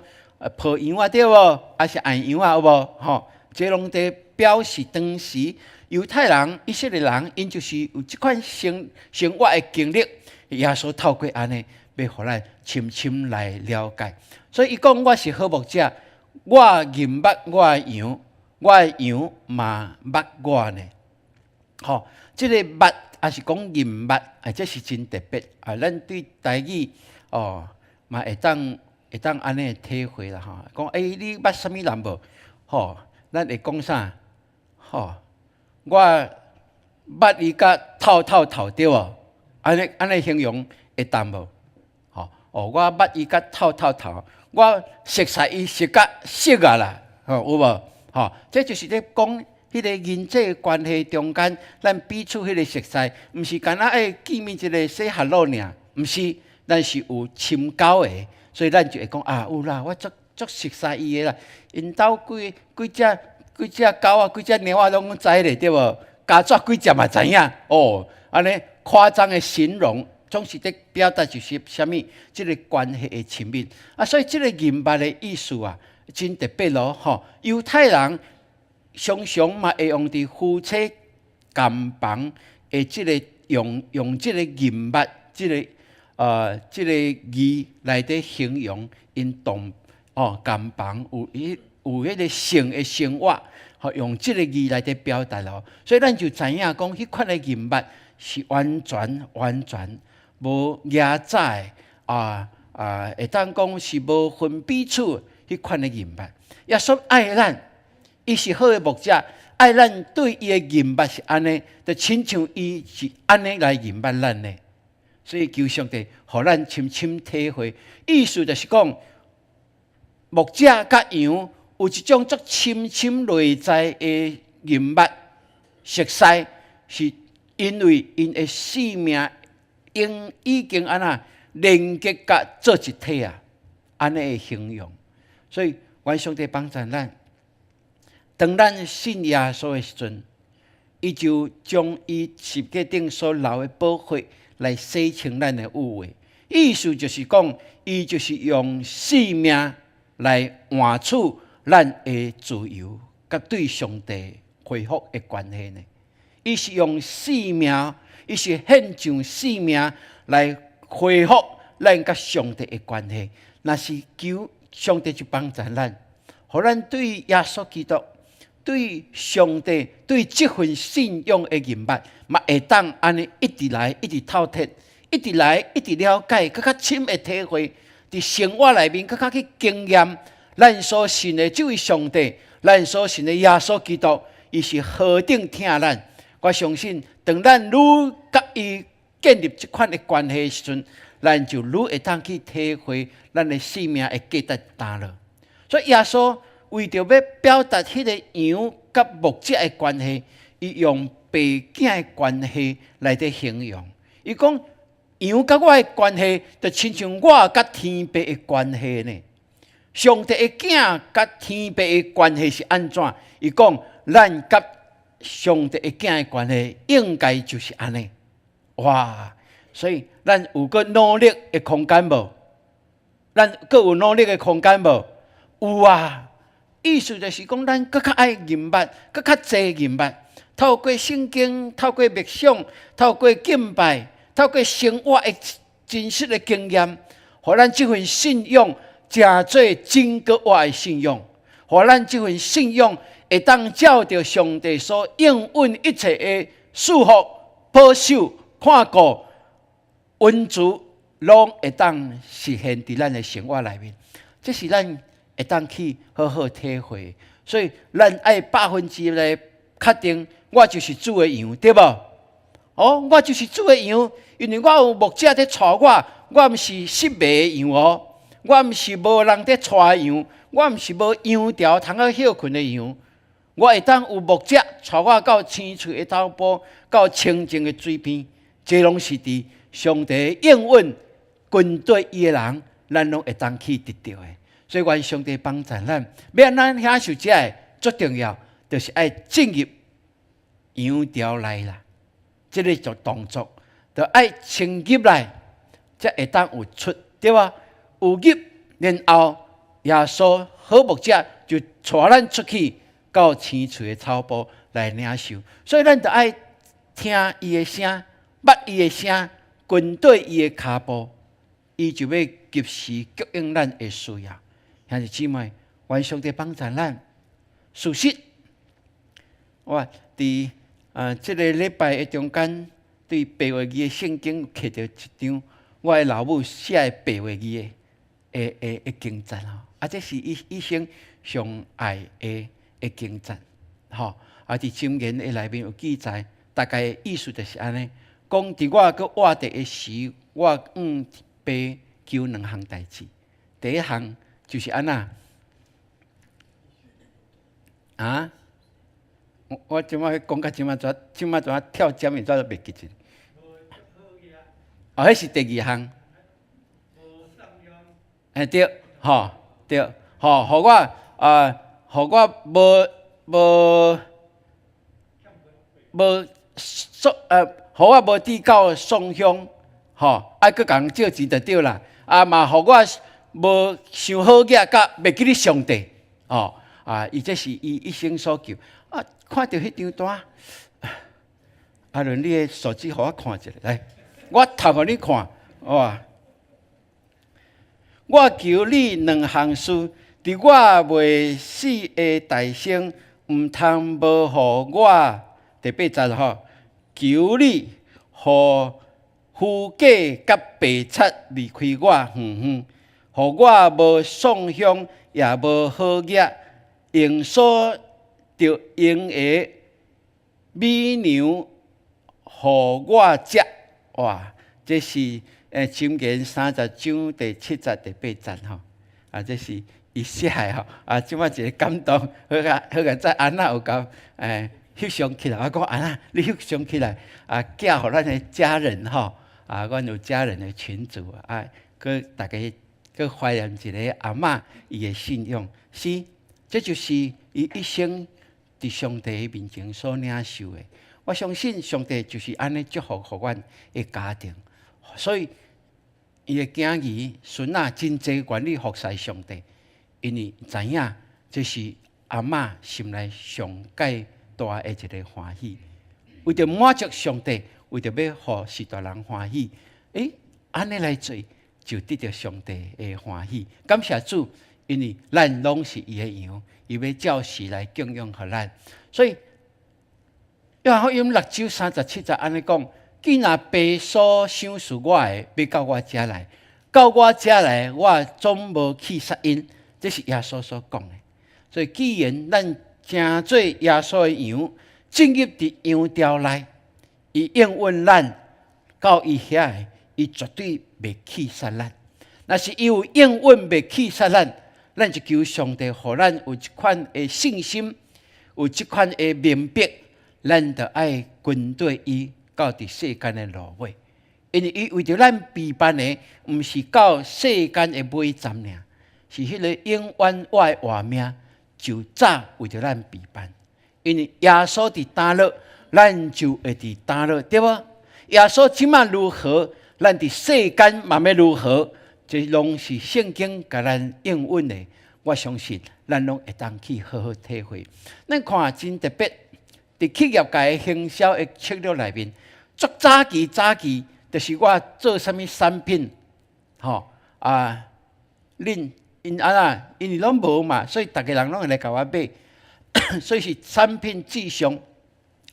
抱羊仔對無？抑是愛羊仔有無？吼，這攏佇表示當時猶太人、以色列人，𪜶就是有這款生活的經歷。耶穌透過按呢，欲予咱深深來了解。所以伊講我是好牧者，我認捌我的羊，我的羊嘛捌我呢。吼，這个捌抑是講認捌，啊，這是真特別啊！咱對台語哦，嘛會當按呢體會啦吼。講你捌啥物人無？吼，咱會講啥？吼，我捌伊甲透透透對無？按呢按呢形容會當無？吼，哦，我捌伊甲透透透，我熟似伊熟甲熟啊啦，吼，有無？吼，這就是咧講彼個人際關係中間，咱彼此彼個熟似，毋是干焦愛見面一個 say hello 爾，毋是，咱是有深交的，所以咱就會講啊，有啦，我足足熟似伊的啦，𪜶兜幾幾隻幾隻狗仔，幾隻貓仔攏知咧，對無？家雀幾隻嘛知影，哦，按呢誇張的形容，總是咧表達就是啥物？這个關係的親密啊，所以這个認捌的意思啊，真特別咯，吼！猶太人常常嘛會用佇夫妻監房的這个用用這个認捌這个字來佇形容𪜶同哦監房有伊有彼个性的生活，吼，用這个字來佇表達咯。所以咱就知影講，彼款的認捌是完全完全無夾雜的啊啊，會當講是無分彼此彼款的認捌。耶穌愛咱，伊是好的牧者，愛咱對伊的認捌是按呢，就親像伊是按呢來認捌咱的。所以求上帝，予咱深深體會，意思就是講，牧者佮羊有一種足深深內在的認捌熟似，是因為𪜶的性命應已經按怎連結佮做一體啊，按呢的形容。所以願上帝幫助咱，當咱信耶穌的時陣，伊就將伊十架頂所流的寶血來洗清咱的污穢。意思就是講，伊就是用性命來換取咱的自由，佮對上帝恢復的關係呢。伊是用性命，伊是獻上性命來恢復咱佮上帝的關係。若是求上帝就幫助咱，予咱對耶穌基督、對上帝、對這份信仰的認捌，嘛會當按呢一直來，一直透徹，一直來，一直了解，閣較深的體會，佇生活內面閣較去經驗咱所信的這位上帝，咱所信的耶穌基督，伊是何等疼咱。我相信，當咱愈佮伊建立這款的關係時陣，咱就愈會當去體會咱的生命的價值佇佗。所以耶穌為著欲表達彼个羊佮牧者的關係，伊用爸囝的關係來佇形容。伊講羊佮我的關係，就親像我佮天父的關係呢。上帝的囝佮天父的關係是按怎？伊講咱佮上帝的囝的關係應該就是按呢。哇！所以咱有閣努力的空間無？咱閣有努力的空間無？有啊！意思就是講，咱閣較愛認捌，閣較濟認捌。透過聖經，透過默想，透過敬拜，透過生活的真實的經驗，予咱這份信仰成做真閣活的信仰，予咱這份信仰會當照著上帝所應允一切的祝福、保守、看顧、恩慈，攏會當實現佇咱的生活內面。這是咱會當去好好體會。所以，咱愛100%來確定，我就是主的羊，對無？哦，我就是主的羊，因為我有牧者佇帶我，我毋是失迷的羊哦，我毋是無人佇帶的羊，我毋是無羊條通好歇睏的羊。我會當有牧者帶我到青翠的草埔，到清靜的水邊，這攏是佇上帝應允跟隨伊的人，咱攏會當去得著的。所以，願上帝幫助咱，欲按怎享受這个最重要，就是愛進入羊牢內啦。這个做動作，就愛先入來，才會當有出，對無？有入，然後耶穌好牧者就帶咱出去到青翠的草埔來領受。所以，咱就愛聽伊的聲，捌伊的聲，跟隨伊的跤步，伊就欲及時供應咱的需要。兄弟姊妹，願上帝幫助咱。事實，我佇這个禮拜的中間，對白話字的聖經摕著一張我的老母寫的白話字的經節吼，啊，這是伊一生上愛的經節，吼，啊，佇箴言的內面有記載，大概意思就是按呢，講佇我閣活著的時，我向爸求兩項代誌，第一項就是按怎？啊？我這擺講到這擺怎，這擺怎跳針，伊怎都袂記得。哦，彼是第二項。欸對，吼對，吼，予我啊，予我無無無送，予我無至到喪鄉，吼，愛閣共人借錢就對啦。啊嘛，予我無傷好額，佮袂記得上帝，吼啊！伊這是伊一生所求。啊，看著彼張單，阿倫，你的手機予我看一下，來，我讀予你看，哇！我求你兩項事，佇我未死的大生，毋通無予我第八節吼，求你予虛假佮白賊離開我遠遠，予我無喪鄉，也無好額，用所著用的米糧予我食。哇！這是箴言30章第7節第8節吼，啊，這是伊寫的吼，啊，這擺一个感動，好佳好佳哉安娜有共翕相起來，我講安娜，你翕相起來，啊，寄予咱的家人吼，啊，阮有家人的群組啊，閣逐家閣懷念一个阿嬤伊的信仰，是，這就是伊一生佇上帝面前所領受的。我相信上帝就是按呢祝福予阮的家庭，所以伊的囝兒孫仔真濟願意服侍上帝，因為知影這是阿嬤心內上蓋大的一个歡喜。為著滿足上帝，為著欲予序大人歡喜，按呢來做就得著上帝的歡喜。感謝主，因為咱攏是伊的羊，伊欲照時來供養予咱，所以約翰福音6章37節按呢講：既若父所賞賜我的，欲到我遮來，到我遮來，我總無棄殺𪜶。這是耶穌所講的。所以，既然咱成做耶穌的羊，進入佇羊牢內，伊應允咱到伊遐的，伊絕對袂棄殺咱。若是伊有應允袂棄殺咱，咱就求上帝予咱有這款的信心，有這款的明白，咱就愛跟綴伊到佇世間的落尾。因為伊為著咱備辦的，毋是到世間的尾站爾，是彼个永遠活的活命，就早為著咱備辦。因為耶穌佇佗落，咱就會佇佗落，對無？耶穌這馬如何，咱佇世間嘛欲如何？這攏是聖經共咱應允的。我相信咱攏會當去好好體會。咱看真特別，佇企業界的行銷的策略內面，足早期早期，就是我做啥物產品，吼啊，恁𪜶按怎？因為攏無嘛，所以逐个人攏會來共我買，所以是產品至上。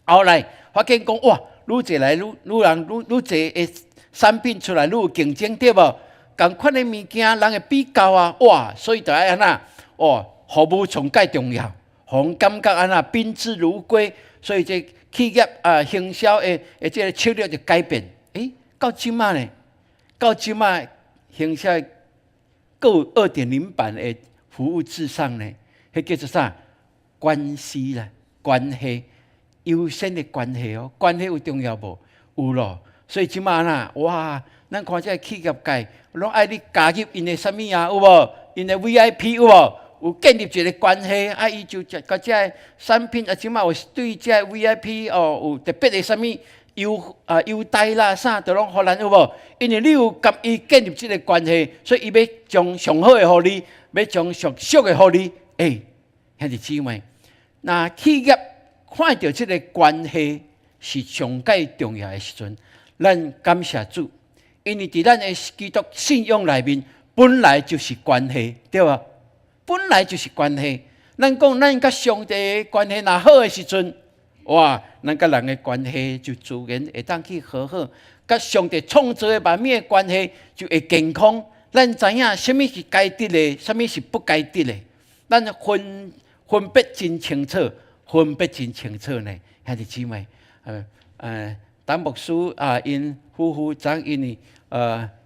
後來發現講哇，愈濟來愈愈人愈愈濟的產品出來，愈有競爭對無？仝款的物件，人會比較啊，哇！所以就愛按怎？哦，服務上蓋重要，予人感覺按怎賓至如歸。所以這企業啊，行銷的這个策略就改變。到這馬呢？到這馬行銷閣有2.0版的服務至上呢？彼叫做啥？關係啦，關係優先的關係哦，關係有重要無？有咯。所以這馬呐，哇！咱看這个企業界，攏愛你加入𪜶的啥物啊？有無？𪜶的 VIP 有無？有建立一个關係，啊，伊就共這个產品啊，這馬有對這个 VIP 哦，有特別的啥物優啊優待啦，啥都攏予咱有無？因為你有共伊建立這个關係，所以伊欲將上好的予你，欲將上俗的予你。兄弟姊妹，若企業看著這个關係是上蓋重要的時陣，咱感謝主，因為佇咱的基督信仰內面，本來就是關係，對無？本來就是關係。咱講咱佮上帝的關係若好的時陣，哇，咱佮人的關係就自然會當去和好，佮上帝創造的萬物的關係就會健康。咱知影啥物是該得的，啥物是不該得的，咱分別真清楚，分別真清楚呢。兄弟姊妹，陳牧師啊，𪜶夫婦昨因為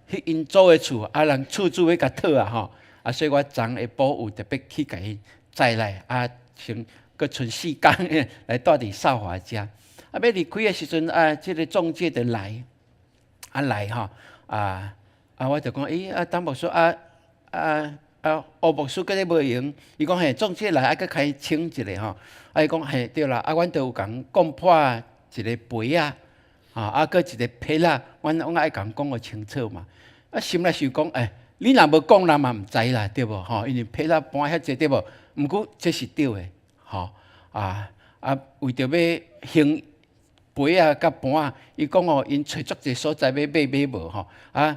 去𪜶租的厝，啊，人厝主欲共討啊吼，啊，所以我昨下晡有特別去共𪜶載來啊，先閣賰4工來蹛佇掃華遮。啊，欲離開的時陣啊，這个中介就來，啊來吼，啊啊，我就講，欸，啊，董牧師啊啊啊，吳牧師閣咧無閒，伊講嘿，中介來愛閣開請一下吼，啊，伊講嘿對啦，啊，阮都有共講破一个杯仔，吼，啊，閣一个皮仔，阮愛共講予清楚嘛。啊，心內想講，欸，你若無講，人嘛毋知啦，對無吼？因為皮仔盤遐濟對無？毋過這是對的，吼啊啊，為著欲還杯仔佮盤仔，伊講哦，𪜶揣足濟所在欲買買無吼啊，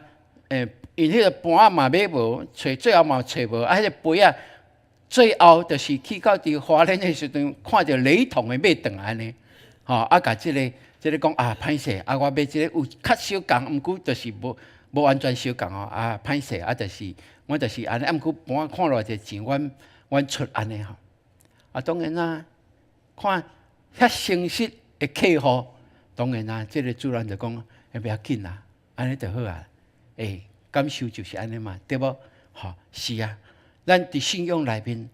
欸，𪜶彼个盤仔嘛買無，揣最後嘛揣無，啊，彼个杯仔最後就是去到佇花蓮的時陣，看著雷同的買轉來按呢，吼啊，共這个講啊，歹勢啊，我買這个有較相仝，毋過就是無完全相仝哦，啊，歹勢啊，就是我就是按呢，啊，毋過盤看落來錢，阮出按呢吼，啊，當然啦，看遐誠實的客戶，當然啦，這个主人就講，欸，欲要緊啦，按呢就好啊，欸，感受就是按呢嘛，對無？吼，是啊，咱佇信仰內面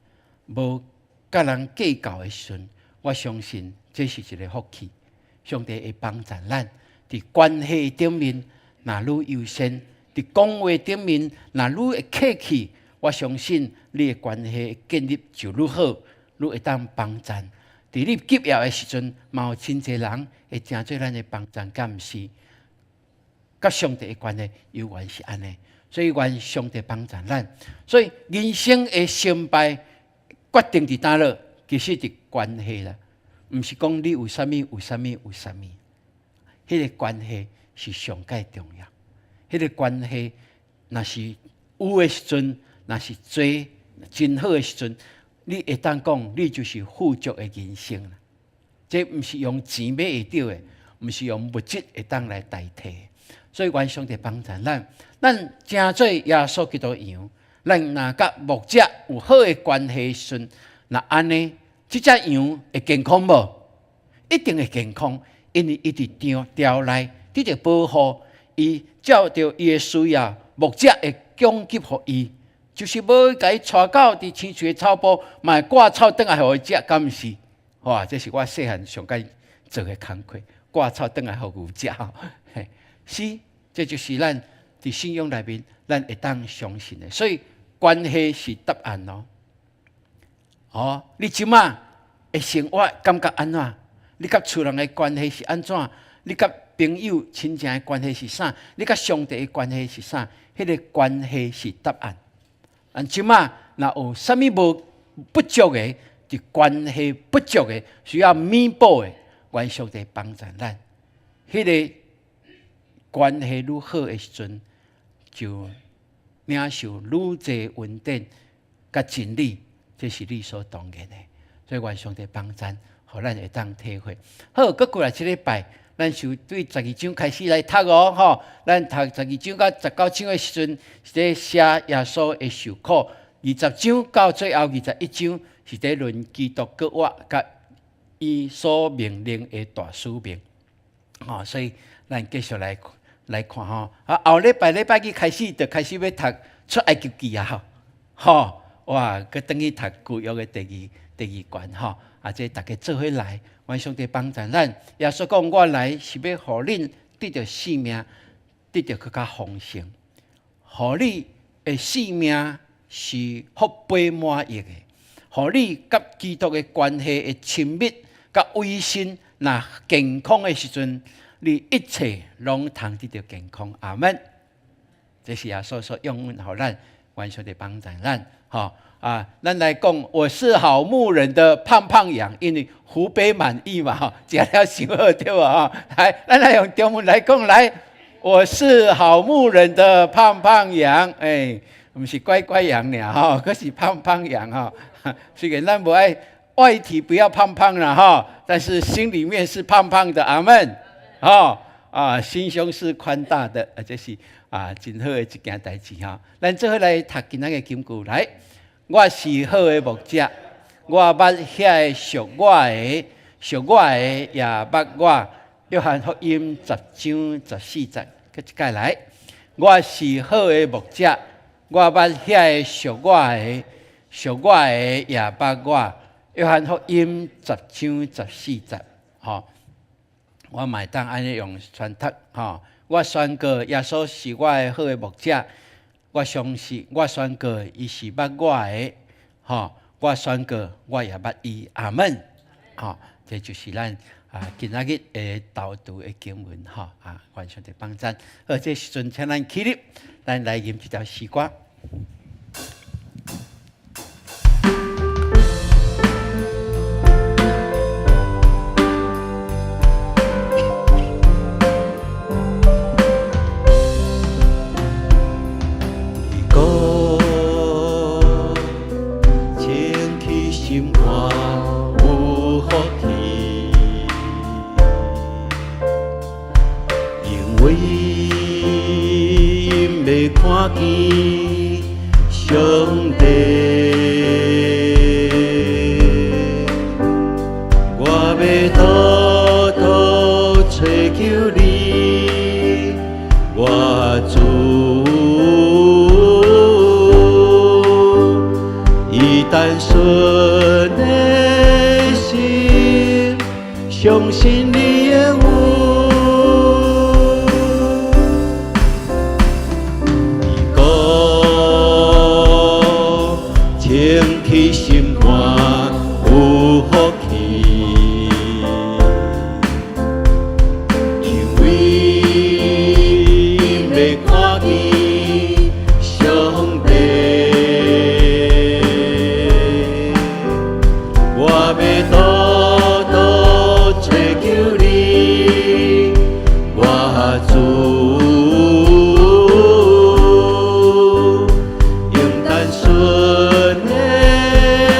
無佮人計較的時陣，我相信這是一个福氣，上帝會幫助咱佇關係頂面。若愈優先，佇講話頂面，若愈會客氣，我相信你的關係建立就愈好，愈會當幫贊。佇你急要的時陣，嘛有真濟人會成做咱的幫贊，敢毋是？佮上帝的關係猶原是按呢，所以願上帝幫助咱。所以人生的成敗決定佇佗落，其實佇關係啦，毋是講你有啥物有啥物有啥物，彼个關係是上蓋重要。彼个關係若是有的時陣，若是做真好的時陣，你會當講，你就是富足的人生啦。這毋是用錢買會著的，毋是用物質會當來代替。所以願上帝幫助咱，咱成做耶穌基督羊，咱若佮牧者有好的關係時陣，若按呢，這隻羊會健康無？一定會健康，因為伊佇場牢內得著保護，伊照著伊的需要，牧者會供給予伊，就是無共伊帶到佇青翠的草埔，嘛會割草轉來予伊食，敢毋是？哇！這是我細漢上蓋做的工課，割草轉來予牛食。嘿，是，這就是咱佇信仰內面，咱會當相信的。所以關係是答案哦。哦，你這馬的生活感覺按怎？你佮厝人的關係是按怎？你佮朋友親情的關係是啥？你佮上帝的關係是啥？彼个關係是答案。按這馬若有啥物無不足的，佇關係不足的，需要彌補的，願上帝幫助咱。彼个關係愈好的時陣，就領受愈濟恩典佮真理，這是理所當然的。所以願上帝幫助，予咱會當體會。好，閣過來這禮拜，咱就對十二章開始來讀哦，吼！咱讀十二章到19章的時陣，是咧寫耶穌的受苦；20章到最後21章，是咧論基督復活佮伊所命令的大使命。吼，所以咱繼續來看吼。啊，後禮拜禮拜二開始就開始欲讀出埃及記啊，吼！吼，哇，閣轉去讀舊約的第二卷吼。啊，這逐家做伙來，願上帝幫助咱。耶穌講：我來是欲予恁得著性命，得著閣較豐盛。予你的性命是福杯滿溢的，予你佮基督的關係會親密、佮委身，若健康的時陣，你一切攏通得著健康。阿門。這是耶穌所應允予咱，願上帝幫助咱。吼啊，咱來講，我是好牧人的胖胖羊，因為福杯滿溢嘛，吼，食了傷好對無？吼，來，咱來用中文來講來，我是好牧人的胖胖羊，欸，毋是乖乖羊爾吼，閣是胖胖羊吼。雖然咱無愛外體不要胖胖啦吼，但是心裡面是胖胖的，阿門。吼啊，心胸是寬大的，啊，這是啊真好的一件代誌吼。咱做伙來讀今仔的金句來。我是好的牧者，我捌遐个屬我的，屬我的也捌我。約翰福音10章14節，閣一擺來。我是好的牧者，我捌遐个屬我的，屬我的也捌我。約翰福音10章14節，吼，我嘛會當按呢用宣讀，吼。我宣告耶穌是我的好的牧者，我相信我宣告伊是捌我的，吼，我宣告我也捌伊，阿門。吼，這就是咱今仔日的導讀的經文，吼啊，願上帝幫贊。好，這時陣請咱起立，咱來吟這條詩歌。伊講清氣心肝有福氣，因為𪜶欲看見上帝。我欲倒倒揣求你，我主，以單純的心，相信你的話。伊講清氣心肝有福氣，因為𪜶欲看見上帝。我欲倒倒揣求你，我主，用單純的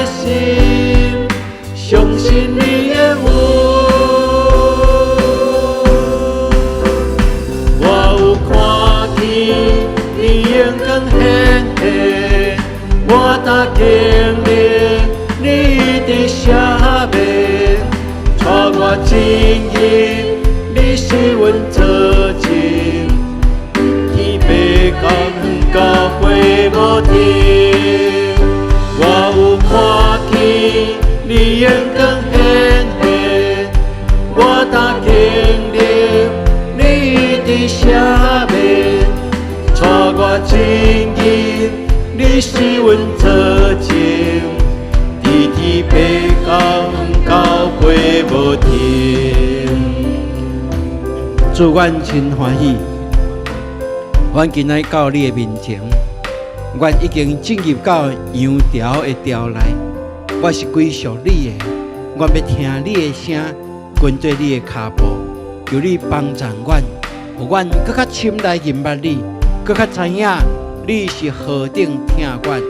心，相信你的話。我有看見你榮光顯現，我呾經歷你佇赦免，帶我進入你是阮做證，天父降到回無停。我有看見你榮光顯現，我呾經歷你佇赦免，帶我進入你是阮做證，佇天父降到回無停。主，阮真歡喜，阮今仔到你的面前，阮已經進入到羊牢的牢內，我是歸屬你的，阮欲聽你的聲，跟綴你的跤步，求你幫助阮，予阮閣較深來認捌你，閣較知影你是何等疼阮，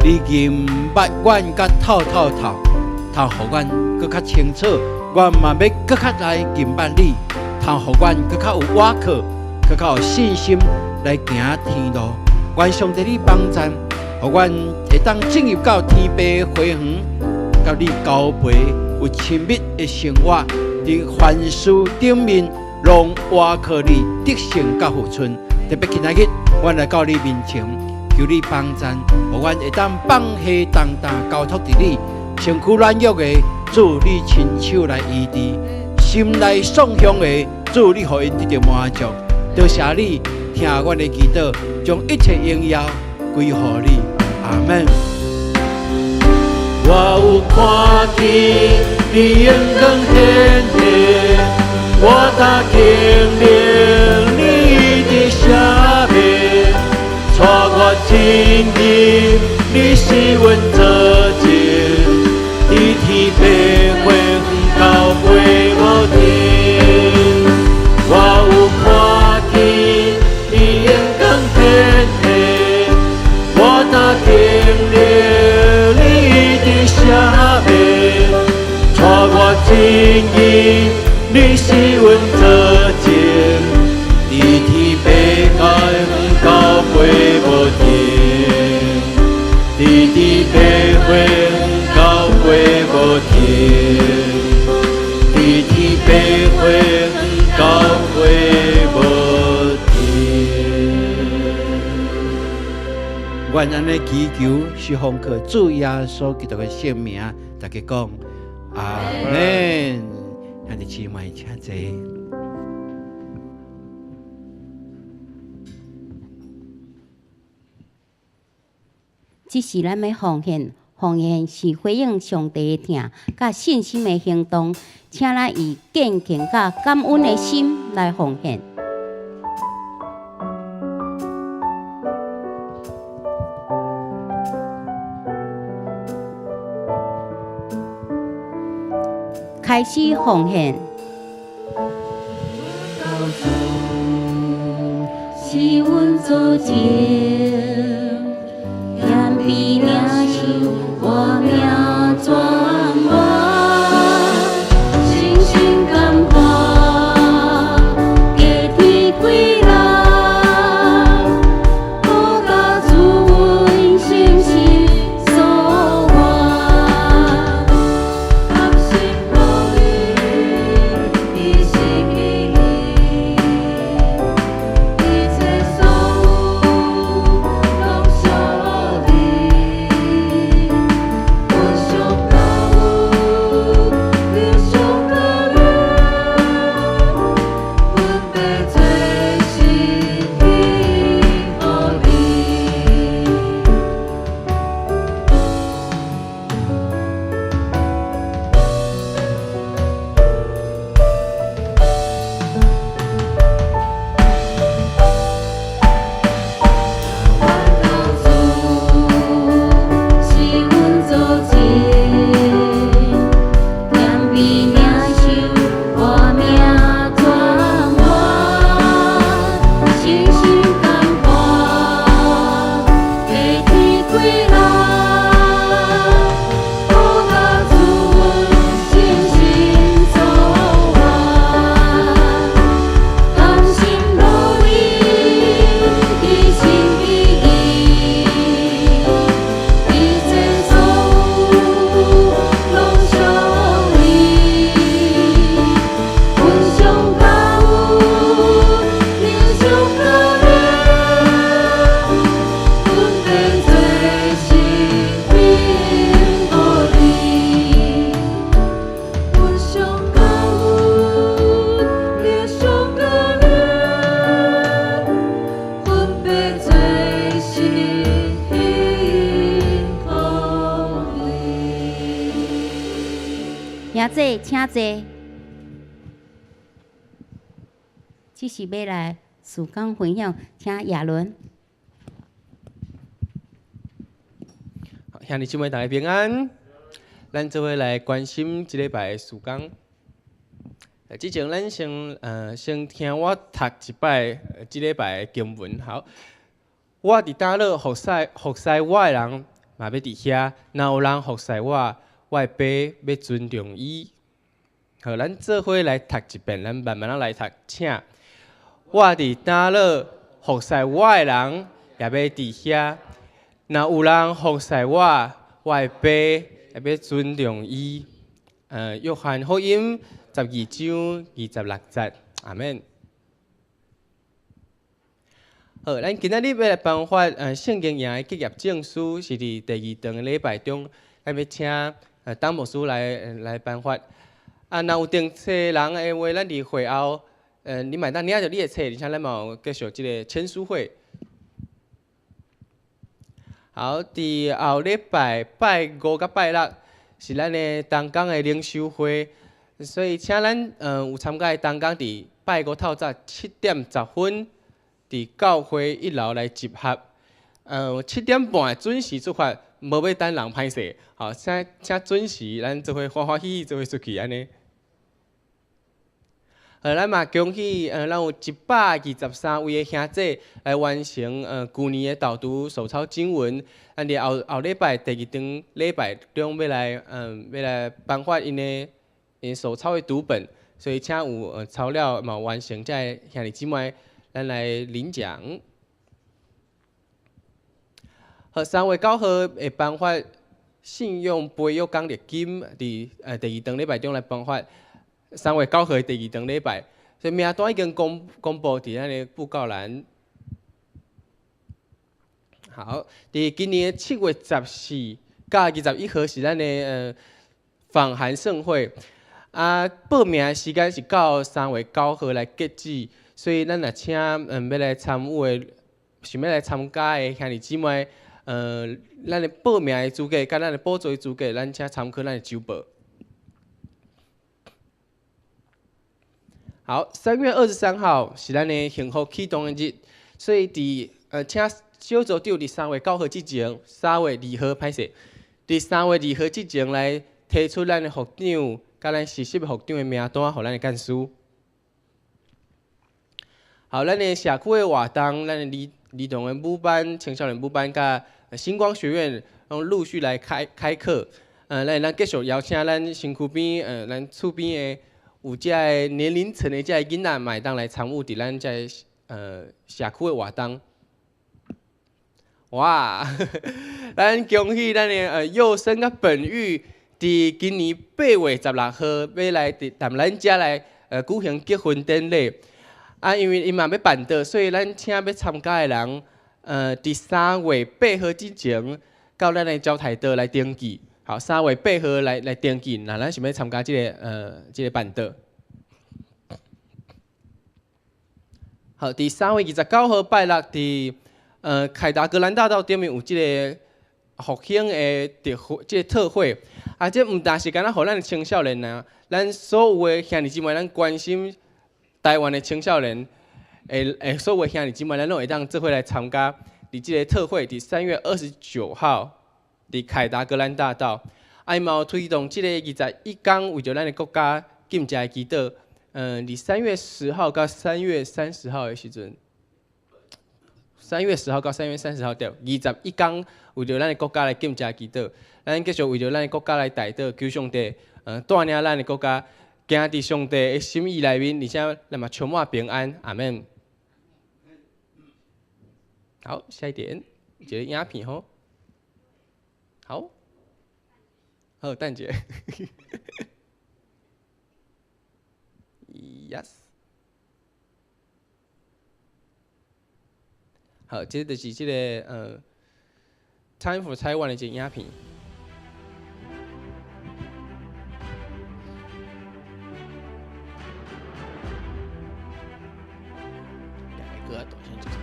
你認捌阮甲透透透，通予阮閣較清楚，阮嘛欲閣較來認捌你，通予阮閣較有倚靠，閣較有信心來行天路。願上帝你幫贊，予阮會當進入到天父花園，佮你交陪有親密的生活，佇凡事頂面攏倚靠你得勝佮付出。特別今仔日，阮來到你面前，求你幫贊，予阮會當放下重擔，交託佇你。身軀軟弱的，主你親手來醫治；心內喪向的，主你予𪜶得著滿足。多謝你聽阮的祈禱，將一切榮耀歸予你。阿門。我有看見你榮光顯現，我呾經歷你的赦免，帶我進入你是阮做證，佇天父花園到回無停。我有看見你榮光顯現，我呾經歷你的赦免，帶我進入你是阮做證，佇天父花園到回無停，佇天父花園到回無停，佇天父花園到回無停。阮按呢祈求，是奉靠主耶穌基督的聖名，大大家講阿們。兄弟姊妹，請坐。這是咱欲奉獻，奉獻是回應上帝的疼，佮信心的行動，請咱以敬虔佮感恩的心來奉獻。開始奉獻。是阮祖宗，谦卑领受活命泉源，深深感化，加添气力，好甲主阮诚心所愿，合心合意，一心一意，一切所有攏屬你，阮上感恩，你上可憐，阮欲做食品予你。阮救主是阮祖宗，谦卑领受活命泉源，深深感化，加添气力，好甲主阮诚心所愿，甘心樂意，一心一意，一切所有攏屬你，阮上感恩，你上可憐，阮欲做食品予你。阮上感恩，你上可憐，阮欲做食品予你。兄弟，請坐。這是欲來事工分享，請亞倫。兄弟姊妹大家平安，咱做伙來關心這禮拜的事工。之前咱先聽我讀一擺這禮拜的經文。好，我佇倒落服侍我的人，嘛欲佇遐。若有人服侍我，我的爸欲尊重伊。好，咱做伙來讀一遍，咱慢慢仔來讀。請我佇倒落服侍我的人，也欲佇遐。若有人服侍我，我的爸也欲尊重伊。約翰福音12章26節，阿們。好，咱今仔日欲來頒發聖經營的結業證書，是佇第二堂的禮拜中，咱欲請董牧師來頒發。啊，若有訂冊人的話，咱佇會後，你嘛會當領著你的冊，而且咱嘛有繼續這個簽書會。好，佇後禮拜拜五佮拜六是咱的同工的靈修會，所以請咱有參加的同工佇拜五透早7點10分佇教會一樓來集合。7點半準時出發，無欲等人歹勢。好，請準時，咱做伙歡歡喜喜做伙出去按呢。咱嘛恭喜，咱有123位的兄弟來完成舊年的導讀手抄經文。咱佇後後禮拜第二場禮拜中欲來頒發𪜶的手抄的讀本，所以請有抄了嘛完成這个兄弟姊妹，咱來領獎。好，3月9號會頒發信用培育獎勵金，佇第二場禮拜中來頒發。3月9號第二場禮拜，所以名單已經公布佇咱的布告欄。好，佇今年的7月14佮21號是咱的访韩盛会。啊，报名的时间是到3月9号来截止，所以咱若请欲来参与的，想欲来参加的兄弟姊妹，咱的报名的资格佮咱的补助的资格，咱请参考咱的周报。好，3月23号是咱的幸福启动的日，所以伫请小组长伫3月9号之前，3月2号歹势，伫三月二号之前来提出咱的副长。佮咱实习副长的名单，予咱的干事。好，咱的社区的活动，咱的儿童的舞班、青少年舞班，佮星光学院，拢陆续来开开课。咱会当继续邀请咱身躯边，咱厝边的有遮个年龄层的遮个囡仔，嘛会当来参与伫咱遮个社区的活动。哇，咱恭喜咱的幼生佮本玉。伫今年8月16号，欲来伫踮咱遮来举行结婚典礼。啊，因为𪜶嘛欲办桌，所以咱请欲参加的人，伫3月8号之前，到咱的招待桌来登记。好，三月八号来登记，若咱想欲参加这个办桌。好，伫3月29号拜六，伫凯达格兰大道顶面有这个复兴的特会，这个特会。啊，这毋但是干焦予咱的青少年啊，咱所有的兄弟姊妹，咱关心台湾的青少年，会所有的兄弟姊妹，咱拢会当做伙来参加。伫这个特会，伫3月29号，伫凯达格兰大道，啊，伊嘛有推动这个21天为著咱的国家禁食的祈祷。伫3月10号到3月30号的时阵，三月十号到三月三十号对，21天为著咱的国家来禁食祈祷，咱继续为著咱的国家来代祷，求上帝，带领咱的国家行伫上帝的心意内面，而且咱嘛充满平安，阿们。好，下一点，一个影片吼。好，好，等一下。Yes。好，这就是这个Time for Taiwan 的一个影片。两个大声就是。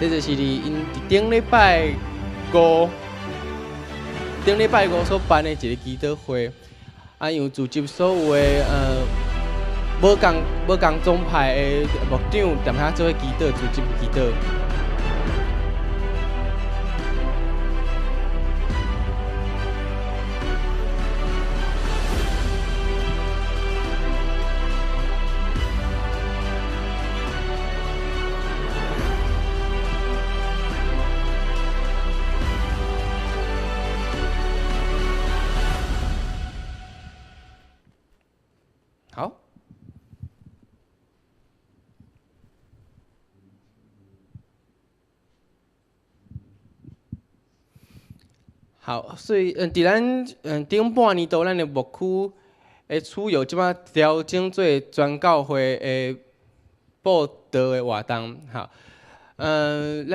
这就是伫𪜶伫顶礼拜五所办的一个祈祷会，啊，因有组织所有的无仝宗派的牧长踮遐做伙祈祷，组织祈祷。好。好，所以伫咱顶半年度，咱的牧区的主要这摆调整做全教会的布道的活动，哈。咱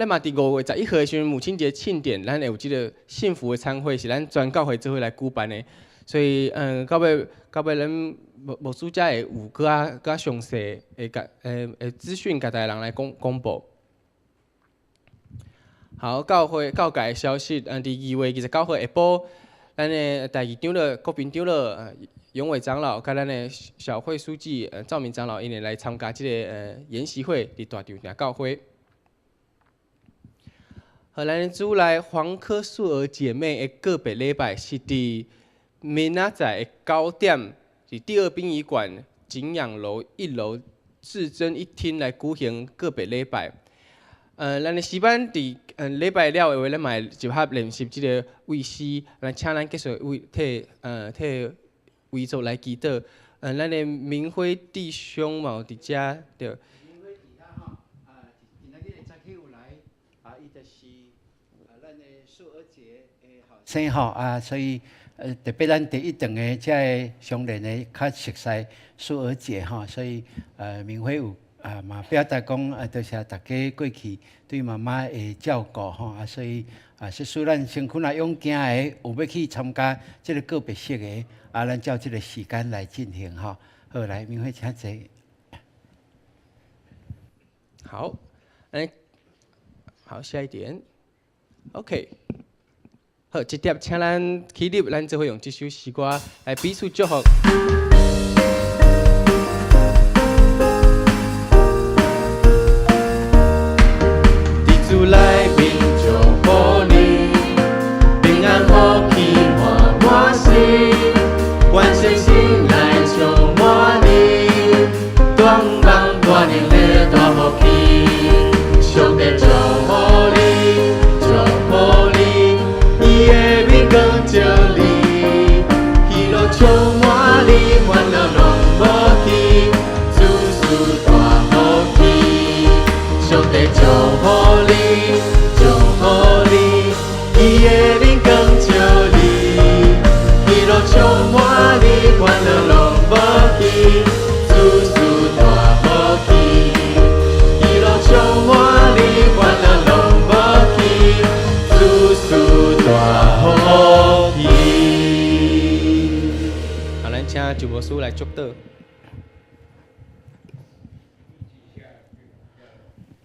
嘛伫5月11号的时阵，母亲节庆典，咱会有这个幸福的餐会，是咱全教会做伙来举办的。所以，到尾咱牧师才会有阁较详细的共资讯，共逐家人来公布。好，教会教界的消息，伫2月29号下晡，咱的大义长老国平长老、永伟长老，佮咱的小会书记赵明长老，𪜶会来参加这个研习会，伫大稻埕教会。和咱的主内黄科素娥姐妹的告别礼拜是伫明仔载的9点，伫第二殡仪馆景仰楼1楼至尊一厅来举行告别礼拜。咱的诗班伫礼拜了的话，咱嘛会集合练习这个卫诗，来请咱继续为替遗族来祈祷。咱的明辉弟兄嘛有伫遮对。明辉伫遐吼，啊，今仔日早起有来，啊，伊就是咱的素娥姐的后生吼，啊，所以特別咱第一場的這个相連的較熟似蘇娥姐吼，所以明輝有啊嘛表達講啊，多謝大家過去對媽媽的照顧吼，啊，所以啊，說使咱身軀若勇健的，有欲去參加這个告別式的，啊，咱照這个時間來進行吼。好，來，明輝請坐。好，哎，好，下一點，OK。好，這碟請咱起立，咱做伙用這首詩歌來彼此祝福。佇主內面祝福你，平安福氣滿滿心，願聖神來充滿你，大望大能的大福氣，上帝祝福你，祝福你，伊的面光照你，喜樂充滿你，煩惱攏無去，諸事大福氣。上帝祝福你，祝福你，伊的面光照你，喜樂充滿你，煩惱攏無去，諸事大福氣。喜樂充滿你，煩惱攏無去，諸事大福氣。好，咱請周牧師來祝禱。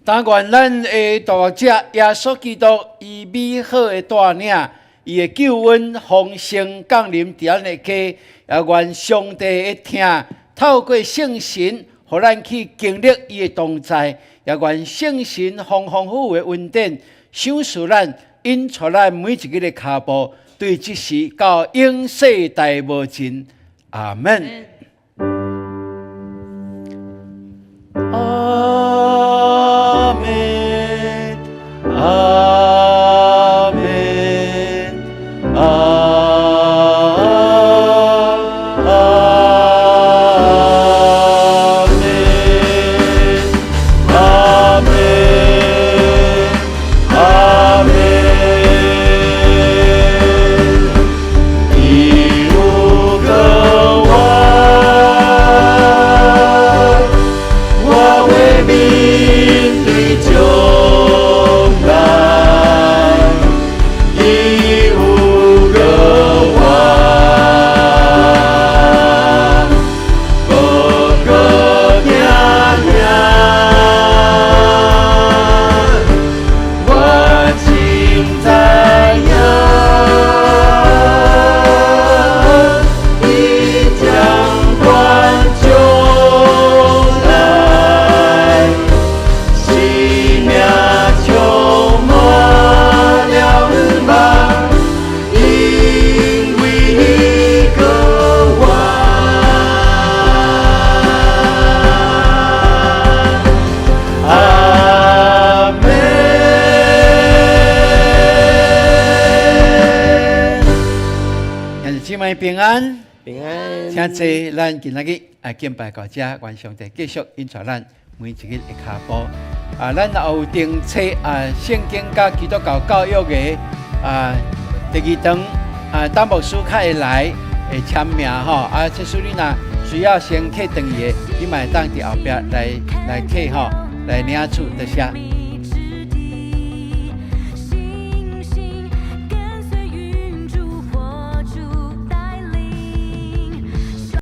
但願咱的大牧者耶穌基督，伊美好的帶領，伊的救恩豐盛降臨佇咱的家，也願上帝的疼透過聖神，予咱去經歷伊的同在，也願聖神豐豐富富的恩典，賞賜咱，引帶咱每一日的跤步，對這時到永世代無盡。阿門。阿門，阿門，阿阿門，阿門，阿門。伊有個我，我會面對將來，伊有個我，無閣驚驚，我真知影，伊掌管將來，生命充滿了望，因為伊閣活。阿門。兄弟姊妹平安，平安。請坐，咱今仔日來敬拜到這，願上帝繼續引帶咱每一日的跤步。啊，咱也有訂冊啊，聖經佮基督教教育的啊，第二堂啊，陳牧師較會來會簽名吼。啊，這使你若需要先客轉去的，你嘛會當佇後壁來客吼，來領取，多謝。